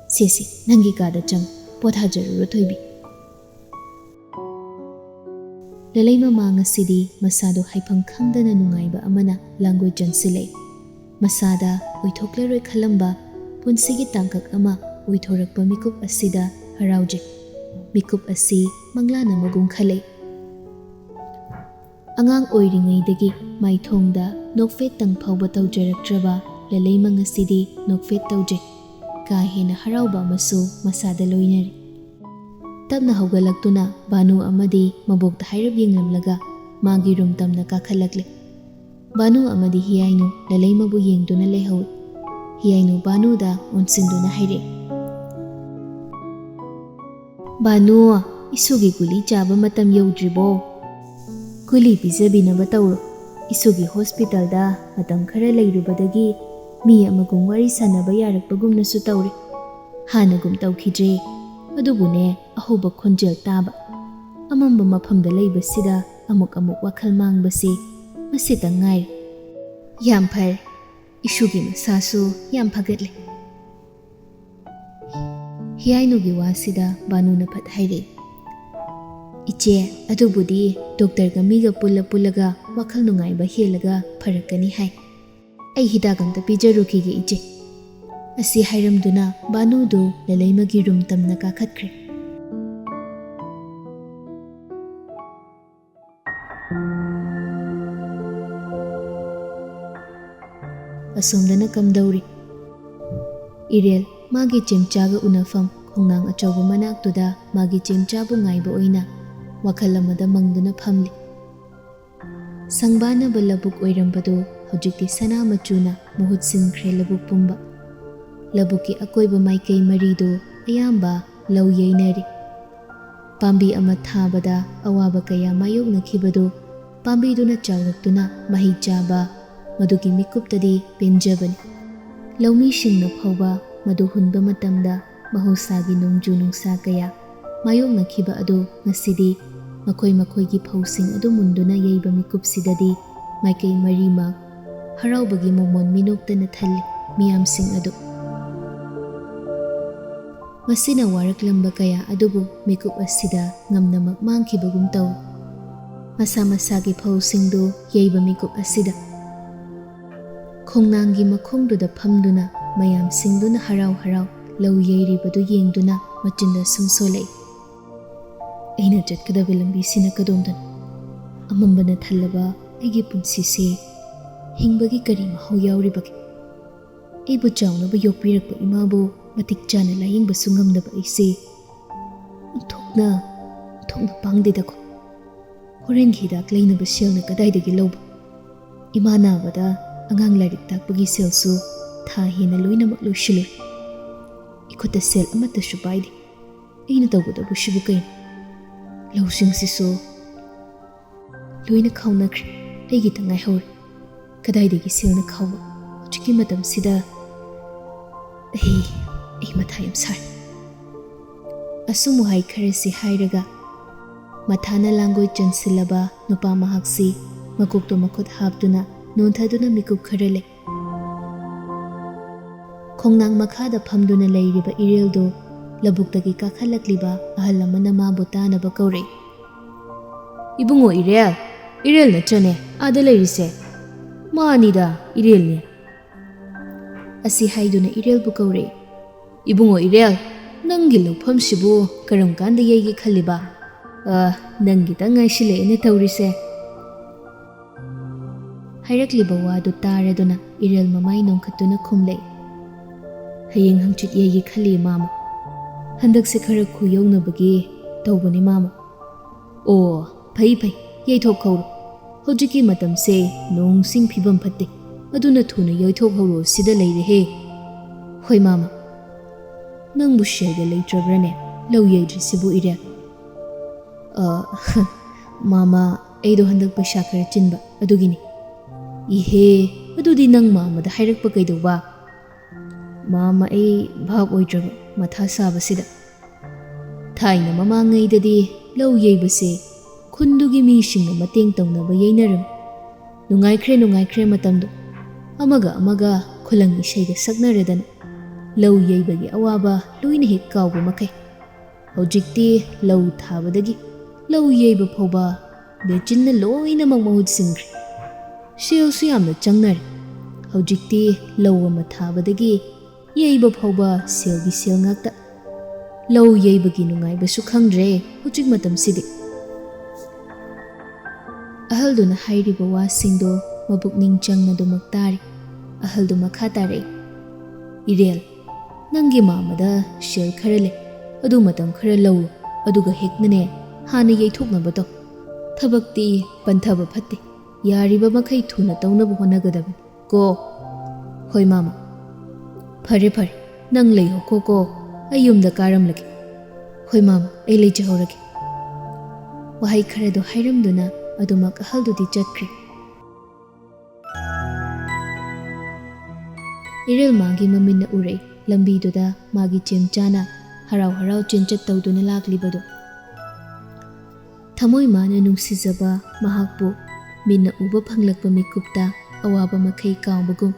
ꯁꯦ ꯁꯦ, ꯅꯪꯒꯤ ꯀꯥꯗ ꯆꯪ, ꯄꯣꯊꯥꯖꯔꯨꯔꯣ ꯊꯣꯏꯕꯤ꯫" ꯂꯂꯩ ꯃꯃꯥ ꯉꯁꯤꯗꯤ ꯃꯁꯥꯗꯣ ꯍꯥꯏꯐꯝ ꯈꯪꯗꯅ ꯅꯨꯡꯉꯥꯏꯕ ꯑꯃꯅ ꯂꯥꯡꯒꯣꯏ ꯆꯪꯁꯤꯜꯂꯛꯏ꯫ ꯃꯁꯥꯗ ꯑꯣꯏꯊꯣꯛꯂꯔꯣꯏ ꯈꯜꯂꯝꯕ ꯄꯨꯟꯁꯤꯒꯤ ꯇꯥꯡꯀꯛ ꯑꯃ ꯑꯣꯏꯊꯣꯔꯛꯄ ꯃꯤꯀꯨꯞ ꯑꯁꯤꯗ ꯍꯔꯥꯎꯖꯩ꯫ ꯃꯤꯀꯨꯞ ꯑꯁꯤ ꯃꯪꯂꯥꯟ ꯑꯃꯒꯨꯝ ꯈꯜꯂꯛꯏ꯫ ꯑꯉꯥꯡ ꯑꯣꯏꯔꯤꯉꯩꯗꯒꯤ ꯃꯥꯏꯊꯣꯡꯗ ꯅꯣꯛꯐꯦꯠꯇꯪ ꯐꯥꯎꯕ ꯇꯧꯖꯔꯛꯇ꯭ꯔꯕ ꯂꯂꯩꯃ ꯉꯁꯤꯗꯤ ꯅꯣꯛꯐꯦꯠ ꯇꯧꯖꯩ꯫ ꯀꯥ ꯍꯦꯟꯅ ꯍꯔꯥꯎꯕ ꯑꯃꯁꯨ ꯃꯁꯥꯗ ꯂꯣꯏꯅꯔꯤ꯫ ꯇꯞꯅ ꯍꯧꯒꯠꯂꯛꯇꯨꯅ ꯚꯥꯅꯨ ꯑꯃꯗꯤ ꯃꯕꯣꯛꯇ ꯍꯥꯏꯔꯞ ꯌꯦꯡꯂꯝꯂꯒ ꯃꯥꯒꯤ ꯔꯨꯝ ꯇꯝꯅ ꯀꯥꯈꯠꯂꯛꯂꯦ꯫ ꯚꯥꯅꯨ ꯑꯃꯗꯤ ꯍꯤꯌꯥꯏꯅꯨ ꯂꯂꯩꯃꯕꯨ ꯌꯦꯡꯗꯨꯅ ꯂꯩꯍꯧꯏ꯫ ꯍꯤꯌꯥꯏꯅꯨ ꯚꯥꯅꯨꯗ ꯑꯣꯟꯁꯤꯟꯗꯨꯅ ꯍꯥꯏꯔꯛꯏ, "ꯚꯥꯅꯨ, ꯏꯁꯨꯒꯤ ꯒꯨꯂꯤ ꯆꯥꯕ ꯃꯇꯝ ꯌꯧꯗ꯭ꯔꯤꯕꯣ? ꯒꯨꯂꯤ ꯄꯤꯖꯕꯤꯅꯕ ꯇꯧꯔꯣ꯫ ꯏꯁꯨꯒꯤ ꯍꯣꯁꯄꯤꯇꯥꯜꯗ ꯃꯇꯝ ꯈꯔ ꯂꯩꯔꯨꯕꯗꯒꯤ ꯃꯤ ꯑꯃꯒꯨꯝ ꯋꯥꯔꯤ ꯁꯥꯟꯅꯕ ꯌꯥꯔꯛꯄꯒꯨꯝꯅꯁꯨ ꯇꯧꯔꯦ꯫ ꯍꯥꯟꯅꯒꯨꯝ ꯇꯧꯈꯤꯗ꯭ꯔꯦ꯫ ꯑꯗꯨꯕꯨꯅꯦ, ꯑꯍꯧꯕ ꯈꯣꯟꯖꯦꯜ ꯇꯥꯕ, ꯑꯃꯝꯕ ꯃꯐꯝꯗ ꯂꯩꯕꯁꯤꯗ ꯑꯃꯨꯛ ꯑꯃꯨꯛ ꯋꯥꯈꯜ ꯃꯥꯡꯕꯁꯤ ꯃꯁꯤꯇꯪ ꯉꯥꯏꯔꯦ꯫ ꯌꯥꯝ ꯐꯔꯦ, ꯏꯁꯨꯒꯤ ꯃꯁꯥꯁꯨ ꯌꯥꯝ ꯐꯒꯠꯂꯦ꯫" ꯍꯤꯌꯥꯏꯅꯨꯒꯤ ꯋꯥꯁꯤꯗ ꯚꯥꯅꯨꯅ ꯐꯠ ꯍꯥꯏꯔꯛꯏ, "ꯏꯆꯦ, ꯑꯗꯨꯕꯨꯗꯤ ꯗꯣꯛꯇꯔꯒ ꯃꯤꯒ ꯄꯨꯜꯂ ꯄꯨꯜꯂꯒ ꯋꯥꯈꯜ ꯅꯨꯡꯉꯥꯏꯕ ꯍꯦꯜꯂꯒ ꯐꯔꯛꯀꯅꯤ ꯍꯥꯏ꯫ ꯑꯩ ꯍꯤꯗꯥꯛ ꯑꯝꯇ ꯄꯤꯖꯔꯨꯈꯤꯒꯦ, ꯏꯆꯦ꯫" ꯑꯁꯤ ꯍꯥꯏꯔꯝꯗꯨꯅ ꯚꯥꯅꯨꯗꯨ ꯂꯂꯩꯃꯒꯤ ꯔꯨꯝ ꯇꯝꯅ ꯀꯥꯈꯠꯈ꯭ꯔꯦ꯫ ꯑꯁꯣꯝꯗꯅ ꯀꯝꯗꯧꯔꯤ? ꯏꯔꯦꯜ ꯃꯥꯒꯤ ꯆꯦꯝꯆꯥꯒ ꯎꯅꯐꯝ ꯈꯣꯡꯅꯥꯡ ꯑꯆꯧꯕ ꯃꯅꯥꯛꯇꯨꯗ ꯃꯥꯒꯤ ꯆꯦꯝꯆꯥꯕꯨ ꯉꯥꯏꯕ ꯑꯣꯏꯅ ꯋꯥꯈꯜ ꯑꯃꯗ ꯃꯪꯗꯨꯅ ꯐꯝꯂꯤ꯫ ꯁꯪꯕꯥꯅꯕ ꯂꯧꯕꯨꯛ ꯑꯣꯏꯔꯝꯕꯗꯨ ꯍꯧꯖꯤꯛꯇꯤ ꯁꯅꯥ ꯃꯆꯨꯅ ꯃꯍꯨꯠ ꯁꯤꯟꯈ꯭ꯔꯦ ꯂꯧꯕꯨꯛ ꯄꯨꯝꯕ꯫ ꯂꯧꯕꯨꯛꯀꯤ ꯑꯀꯣꯏꯕ ꯃꯥꯏꯀꯩ ꯃꯔꯤꯗꯨ ꯑꯌꯥꯝꯕ ꯂꯧ ꯌꯩꯅꯔꯤ꯫ ꯄꯥꯝꯕꯤ ꯑꯃ ꯊꯥꯕꯗ ꯑꯋꯥꯕ ꯀꯌꯥ ꯃꯥꯌꯣꯛꯅꯈꯤꯕꯗꯨ ꯄꯥꯝꯕꯤꯗꯨꯅ ꯆꯥꯎꯔꯛꯇꯨꯅ ꯃꯍꯩ ꯆꯥꯕ, ꯃꯗꯨꯒꯤ ꯃꯤꯀꯨꯞꯇꯗꯤ ꯄꯦꯟꯖꯕꯅꯤ꯫ ꯂꯧꯃꯤꯁꯤꯡꯅ ꯐꯥꯎꯕ ꯃꯗꯨ ꯍꯨꯟꯕ ꯃꯇꯝꯗ ꯃꯍꯧꯁꯥꯒꯤ ꯅꯣꯡꯖꯨ ꯅꯨꯡꯁꯥ ꯀꯌꯥ ꯃꯥꯌꯣꯛꯅꯈꯤꯕ ꯑꯗꯨ ꯉꯁꯤꯗꯤ ꯃꯈꯣꯏ ꯃꯈꯣꯏꯒꯤ ꯐꯧꯁꯤꯡ ꯑꯗꯨ ꯃꯨꯟꯗꯨꯅ ꯌꯩꯕ ꯃꯤꯀꯨꯞꯁꯤꯗꯗꯤ ꯃꯥꯏꯀꯩ ꯃꯔꯤꯃꯛ ꯍꯔꯥꯎꯕꯒꯤ ꯃꯣꯃꯣꯟ ꯃꯤꯅꯣꯛꯇꯅ ꯊꯜꯂꯤ ꯃꯤꯌꯥꯝꯁꯤꯡ ꯑꯗꯨ꯫ ꯃꯁꯤꯅ ꯋꯥꯔꯛꯂꯝꯕ ꯀꯌꯥ ꯑꯗꯨꯕꯨ ꯃꯤꯀꯨꯞ ꯑꯁꯤꯗ ꯉꯝꯅꯃꯛ ꯃꯥꯡꯈꯤꯕꯒꯨꯝ ꯇꯧꯏ꯫ ꯃꯁꯥ ꯃꯁꯥꯒꯤ ꯐꯧꯁꯤꯡꯗꯨ ꯌꯩꯕ ꯃꯤꯀꯨꯞ ꯑꯁꯤꯗ ꯈꯣꯡꯅꯥꯡꯒꯤ ꯃꯈꯣꯡꯗꯨꯗ ꯐꯝꯗꯨꯅ ꯃꯌꯥꯝꯁꯤꯡꯗꯨꯅ ꯍꯔꯥꯎ ꯍꯔꯥꯎ ꯂꯧ ꯌꯩꯔꯤꯕꯗꯨ ꯌꯦꯡꯗꯨꯅ ꯃꯆꯤꯟꯗ ꯁꯨꯝ ꯁꯣꯜꯂꯛꯏ꯫ ꯑꯩꯅ ꯆꯠꯀꯗꯕ ꯂꯝꯕꯤꯁꯤꯅ ꯀꯗꯣꯝꯗꯅꯣ? ꯑꯃꯝꯕꯅ ꯊꯜꯂꯕ ꯑꯩꯒꯤ ꯄꯨꯟꯁꯤꯁꯦ ꯍꯤꯡꯕꯒꯤ ꯀꯔꯤ ꯃꯍꯥꯎ ꯌꯥꯎꯔꯤꯕꯒꯦ? ꯑꯩꯕꯨ ꯆꯥꯎꯅꯕ ꯌꯣꯛꯄꯤꯔꯛꯄ ꯏꯃꯥꯕꯨ ꯃꯇꯤꯛ ꯆꯥꯅ ꯂꯥꯌꯦꯡꯕꯁꯨ ꯉꯝꯗꯕ ꯑꯩꯁꯦ ꯑꯣꯟꯊꯣꯛꯅ, ꯑꯣꯟꯊꯣꯛꯅ ꯄꯥꯡꯗꯦꯗꯀꯣ꯫ ꯍꯣꯔꯦꯟꯒꯤ ꯍꯤꯗꯥꯛ ꯂꯩꯅꯕ ꯁꯦꯜꯅ ꯀꯗꯥꯏꯗꯒꯤ ꯂꯧꯕ? ꯏꯃꯥ ꯅꯥꯕꯗ ꯑꯉꯥꯡ ꯂꯥꯏꯔꯤꯛ ꯇꯥꯛꯄꯒꯤ ꯁꯦꯜꯁꯨ ꯊꯥ ꯍꯦꯟꯅ ꯂꯣꯏꯅꯃꯛ ꯂꯣꯏꯁꯤꯜꯂꯨꯔꯦ꯫ ꯏꯈꯨꯠꯇ ꯁꯦꯜ ꯑꯃꯠꯇꯁꯨ ꯄꯥꯏꯗꯦ꯫ ꯑꯩꯅ ꯇꯧꯒꯗꯕꯁꯤꯕꯨ ꯀꯩꯅꯣ? ꯂꯧꯁꯤꯡꯁꯤꯁꯨ ꯂꯣꯏꯅ ꯈꯥꯎꯅꯈ꯭ꯔꯦ꯫ ꯑꯩꯒꯤꯇ ꯉꯥꯏꯍꯧꯔꯦ꯫ ꯀꯗꯥꯏꯗꯒꯤ ꯁꯦꯜꯅ ꯈꯥꯎꯕ? ꯍꯧꯖꯤꯛꯀꯤ ꯃꯇꯝꯁꯤꯗ ꯑꯩ, ꯑꯩ ꯃꯊꯥ ꯌꯥꯝ ꯁꯥꯔꯦ꯫ ꯑꯁꯨꯝ ꯋꯥꯍꯩ ꯈꯔꯁꯤ ꯍꯥꯏꯔꯒ ꯃꯊꯥꯅ ꯂꯥꯡꯒꯣꯏ ꯆꯟꯁꯤꯜꯂꯕ ꯅꯨꯄꯥ ꯃꯍꯥꯛꯁꯤ ꯃꯀꯣꯛꯇ ꯃꯈꯨꯠ ꯍꯥꯞꯇꯨꯅ ꯅꯣꯟꯊꯗꯨꯅ ꯃꯤꯀꯨꯞ ꯈꯔ ꯂꯩ꯫ ꯈꯣꯡꯅꯥꯡ ꯃꯈꯥꯗ ꯐꯝꯗꯨꯅ ꯂꯩꯔꯤꯕ ꯏꯔꯦꯜꯗꯨ ꯂꯧꯕꯨꯛꯇꯒꯤ ꯀꯥꯈꯠꯂꯛꯂꯤꯕ ꯑꯍꯜ ꯑꯃꯅ ꯃꯥꯕꯨ ꯇꯥꯅꯕ ꯀꯧꯔꯛꯏ꯫ "ꯏꯕꯨꯡꯉꯣ ꯏꯔꯦꯜ, ꯏꯔꯦꯜ ꯅꯠꯇ꯭ꯔꯅꯦ ꯑꯥꯗ ꯂꯩꯔꯤꯁꯦ?" "ꯃꯥꯅꯤꯗ, ꯏꯔꯦꯜꯅꯤ꯫" ꯑꯁꯤ ꯍꯥꯏꯗꯨꯅ ꯏꯔꯦꯜꯕꯨ ꯀꯧꯔꯛꯏ꯫ "ꯏꯕꯨꯡꯉꯣ ꯏꯔꯦꯜ, ꯅꯪꯒꯤ ꯂꯧꯐꯝꯁꯤꯕꯨ ꯀꯔꯝ ꯀꯥꯟꯗ ꯌꯩꯒꯦ ꯈꯜꯂꯤꯕ? ꯑ, ꯅꯪꯒꯤꯇꯪ ꯉꯥꯏꯁꯤꯜꯂꯛꯑꯦꯅꯦ ꯇꯧꯔꯤꯁꯦ꯫" ꯍꯥꯏꯔꯛꯂꯤꯕ ꯋꯥꯗꯨ ꯇꯥꯔꯗꯨꯅ ꯏꯔꯦꯜ ꯃꯃꯥꯏ ꯅꯣꯡꯈꯠꯇꯨꯅ ꯈꯨꯝꯂꯛꯏ꯫ "ꯍꯌꯦꯡ ꯍꯪꯆꯤꯠ ꯌꯩꯒꯦ ꯈꯜꯂꯤ, ꯃꯥꯃ꯫ ꯍꯟꯗꯛꯁꯦ ꯈꯔ ꯈꯨꯌꯧꯅꯕꯒꯤ ꯇꯧꯕꯅꯤ, ꯃꯥꯃ꯫" "ꯑꯣ, ꯐꯩ ꯐꯩ, ꯌꯩꯊꯣꯛꯍꯧꯔꯣ꯫ ꯍꯧꯖꯤꯛꯀꯤ ꯃꯇꯝꯁꯦ ꯅꯣꯡ ꯁꯤꯡ ꯐꯤꯕꯝ ꯐꯠꯇꯦ, ꯑꯗꯨꯅ ꯊꯨꯅ ꯌꯩꯊꯣꯛꯍꯧꯔꯣ, ꯁꯤꯗ ꯂꯩꯔꯦꯍꯦ꯫" "ꯍꯣꯏ, ꯃꯥꯃ꯫" "ꯅꯪꯕꯨ ꯁꯦꯜꯒ ꯂꯩꯇ꯭ꯔꯕ꯭ꯔꯅꯦ ꯂꯧ ꯌꯩꯗ꯭ꯔꯤꯁꯤꯕꯨ, ꯏꯔꯦꯜ?" "ꯑ, ꯃꯥꯃ, ꯑꯩꯗꯣ ꯍꯟꯗꯛ ꯄꯩꯁꯥ ꯈꯔ ꯆꯤꯟꯕ, ꯑꯗꯨꯒꯤꯅꯤ꯫" "ꯏꯍꯦ, ꯑꯗꯨꯗꯤ ꯅꯪ ꯃꯥꯃꯗ ꯍꯥꯏꯔꯛꯄ ꯀꯩꯗꯧꯕ?" "ꯃꯥꯃ, ꯑꯩ ꯚꯥꯞ ꯑꯣꯏꯗ꯭ꯔꯕ ꯃꯊꯥ ꯁꯥꯕꯁꯤꯗ꯫ ꯊꯥꯏꯅ ꯃꯃꯥꯡꯉꯩꯗꯗꯤ ꯂꯧ ꯌꯩꯕꯁꯦ ꯈꯨꯟꯗꯨꯒꯤ ꯃꯤꯁꯤꯡꯅ ꯃꯇꯦꯡ ꯇꯧꯅꯕ ꯌꯩꯅꯔꯝꯃꯤ꯫ ꯅꯨꯡꯉꯥꯏꯈ꯭ꯔꯦ, ꯅꯨꯡꯉꯥꯏꯈ꯭ꯔꯦ ꯃꯇꯝꯗꯣ꯫ ꯑꯃꯒ ꯑꯃꯒ ꯈꯨꯂꯪ ꯏꯁꯩꯒ ꯁꯛꯅꯔꯗꯅ ꯂꯧ ꯌꯩꯕꯒꯤ ꯑꯋꯥꯕ ꯂꯣꯏꯅ ꯍꯦꯛ ꯀꯥꯎꯕ ꯃꯈꯩ꯫ ꯍꯧꯖꯤꯛꯇꯤ ꯂꯧ ꯊꯥꯕꯗꯒꯤ ꯂꯧ ꯌꯩꯕ ꯐꯥꯎꯕ ꯃꯦꯆꯤꯟꯅ ꯂꯣꯏꯅꯃꯛ ꯃꯍꯨꯠ ꯁꯤꯟꯈ꯭ꯔꯦ꯫ ꯁꯦꯜꯁꯨ ꯌꯥꯝꯅ ꯆꯪꯅꯔꯦ꯫ ꯍꯧꯖꯤꯛꯇꯤ ꯂꯧ ꯑꯃ ꯊꯥꯕꯗꯒꯤ ꯌꯩꯕ ꯐꯥꯎꯕ ꯁꯦꯜꯒꯤ ꯁꯦꯜ ꯉꯥꯛꯇ꯫ ꯂꯧ ꯌꯩꯕꯒꯤ ꯅꯨꯡꯉꯥꯏꯕꯁꯨ ꯈꯪꯗ꯭ꯔꯦ ꯍꯧꯖꯤꯛ ꯃꯇꯝꯁꯤꯗꯤ꯫ ꯑꯍꯜꯗꯨꯅ ꯍꯥꯏꯔꯤꯕ ꯋꯥꯁꯤꯡꯗꯣ ꯃꯕꯨꯛꯅꯤꯡ ꯆꯪꯅ ꯑꯗꯨꯃꯛ ꯇꯥꯔꯤ꯫ ꯑꯍꯜꯗꯨ ꯃꯈꯥ ꯇꯥꯔꯛꯏ, "ꯏꯔꯦꯜ, ꯅꯪꯒꯤ ꯃꯥꯃꯗ ꯁꯦꯜ ꯈꯔ ꯂꯩ, ꯑꯗꯨ ꯃꯇꯝ ꯈꯔ ꯂꯧꯔꯣ, ꯑꯗꯨꯒ ꯍꯦꯛꯇꯅꯦ ꯍꯥꯟꯅ ꯌꯩꯊꯣꯛꯅꯕ ꯇꯧ꯫ ꯊꯕꯛꯇꯤ ꯄꯟꯊꯕ ꯐꯠꯇꯦ, ꯌꯥꯔꯤꯕ ꯃꯈꯩ ꯊꯨꯅ ꯇꯧꯅꯕ ꯍꯣꯠꯅꯒꯗꯕꯅꯤ ꯀꯣ꯫" "ꯍꯣꯏ ꯃꯥꯃ꯫ ꯐꯔꯦ ꯐꯔꯦ, ꯅꯪ ꯂꯩꯍꯧꯀꯣ ꯀꯣ, ꯑꯩ ꯌꯨꯝꯗ ꯀꯥꯔꯝꯂꯒꯦ꯫" "ꯍꯣꯏ ꯃꯥꯃ, ꯑꯩ ꯂꯩꯖꯍꯧꯔꯒꯦ꯫" ꯋꯥꯍꯩ ꯈꯔꯗꯣ ꯍꯥꯏꯔꯝꯗꯨꯅ ꯑꯗꯨꯃꯛ ꯑꯍꯜꯗꯨꯗꯤ ꯆꯠꯈ꯭ꯔꯦ꯫ ꯏꯔꯦꯜ ꯃꯥꯒꯤ ꯃꯃꯤꯠꯅ ꯎꯔꯛꯏ ꯂꯝꯕꯤꯗꯨꯗ ꯃꯥꯒꯤ ꯆꯦꯝꯆꯥꯅ ꯍꯔꯥꯎ ꯍꯔꯥꯎ ꯆꯦꯟꯆꯠ ꯇꯧꯗꯨꯅ ꯂꯥꯛꯂꯤꯕꯗꯨ꯫ ꯊꯃꯣꯏ ꯃꯥꯅ ꯅꯨꯡꯁꯤꯖꯕ ꯃꯍꯥꯛꯄꯨ ꯃꯤꯠꯅ ꯎꯕ ꯐꯪꯂꯛꯄ ꯃꯤꯀꯨꯞꯇ ꯑꯋꯥꯕ ꯃꯈꯩ ꯀꯥꯎꯕꯒꯨꯝ,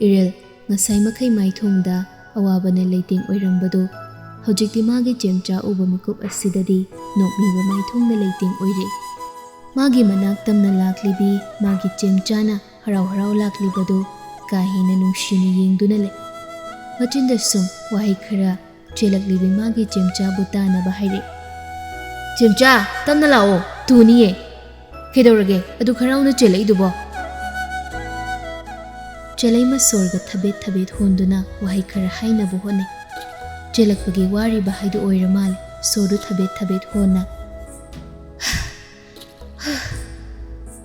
ꯏꯔꯦꯜ ꯉꯁꯥꯏ ꯃꯈꯩ ꯃꯥꯏꯊꯣꯡꯗ ꯑꯋꯥꯕꯅ ꯂꯩꯇꯦꯡ ꯑꯣꯏꯔꯝꯕꯗꯨ ꯍꯧꯖꯤꯛꯇꯤ ꯃꯥꯒꯤ ꯆꯦꯝꯆꯥ ꯎꯕ ꯃꯤꯀꯨꯞ ꯑꯁꯤꯗꯗꯤ ꯅꯣꯛꯃꯤꯕ ꯃꯥꯏꯊꯣꯡꯅ ꯂꯩꯇꯦꯡ ꯑꯣꯏꯔꯦ꯫ ꯃꯥꯒꯤ ꯃꯅꯥꯛ ꯇꯝꯅ ꯂꯥꯛꯂꯤꯕꯤ ꯃꯥꯒꯤ ꯆꯦꯝꯆꯥꯅ ꯍꯔꯥꯎ ꯍꯔꯥꯎ ꯂꯥꯛꯂꯤꯕꯗꯨ ꯀꯥ ꯍꯦꯟꯅ ꯅꯨꯡꯁꯤꯅ ꯌꯦꯡꯗꯨꯅ ꯂꯩ꯫ ꯃꯆꯤꯟꯗ ꯁꯨꯝ ꯋꯥꯍꯩ ꯈꯔ ꯆꯦꯜꯂꯛꯂꯤꯕꯤ ꯃꯥꯒꯤ ꯆꯦꯝꯆꯥꯕꯨ ꯇꯥꯅꯕ ꯍꯥꯏꯔꯛꯏ꯫ "ꯆꯦꯝꯆꯥ, ꯇꯞꯅ ꯂꯥꯛꯑꯣ, ꯊꯨꯅꯤꯌꯦ꯫ ꯀꯩꯗꯧꯔꯒꯦ ꯑꯗꯨ ꯈꯔꯥꯎꯅ ꯆꯦꯜꯂꯛꯏꯗꯨꯕꯣ?" ꯆꯦꯂꯩꯃ ꯁꯣꯔꯒ ꯊꯕꯦꯠ ꯊꯕꯦꯠ ꯍꯣꯟꯗꯨꯅ ꯋꯥꯍꯩ ꯈꯔ ꯍꯥꯏꯅꯕ ꯍꯣꯠꯅꯩ꯫ ꯆꯦꯜꯂꯛꯄꯒꯤ ꯋꯥꯔꯤꯕ ꯍꯥꯏꯗꯨ ꯑꯣꯏꯔ ꯃꯥꯜꯂꯦ, ꯁꯣꯔꯗꯨ ꯊꯕꯦꯠ ꯊꯕꯦꯠ ꯍꯣꯟꯅ꯫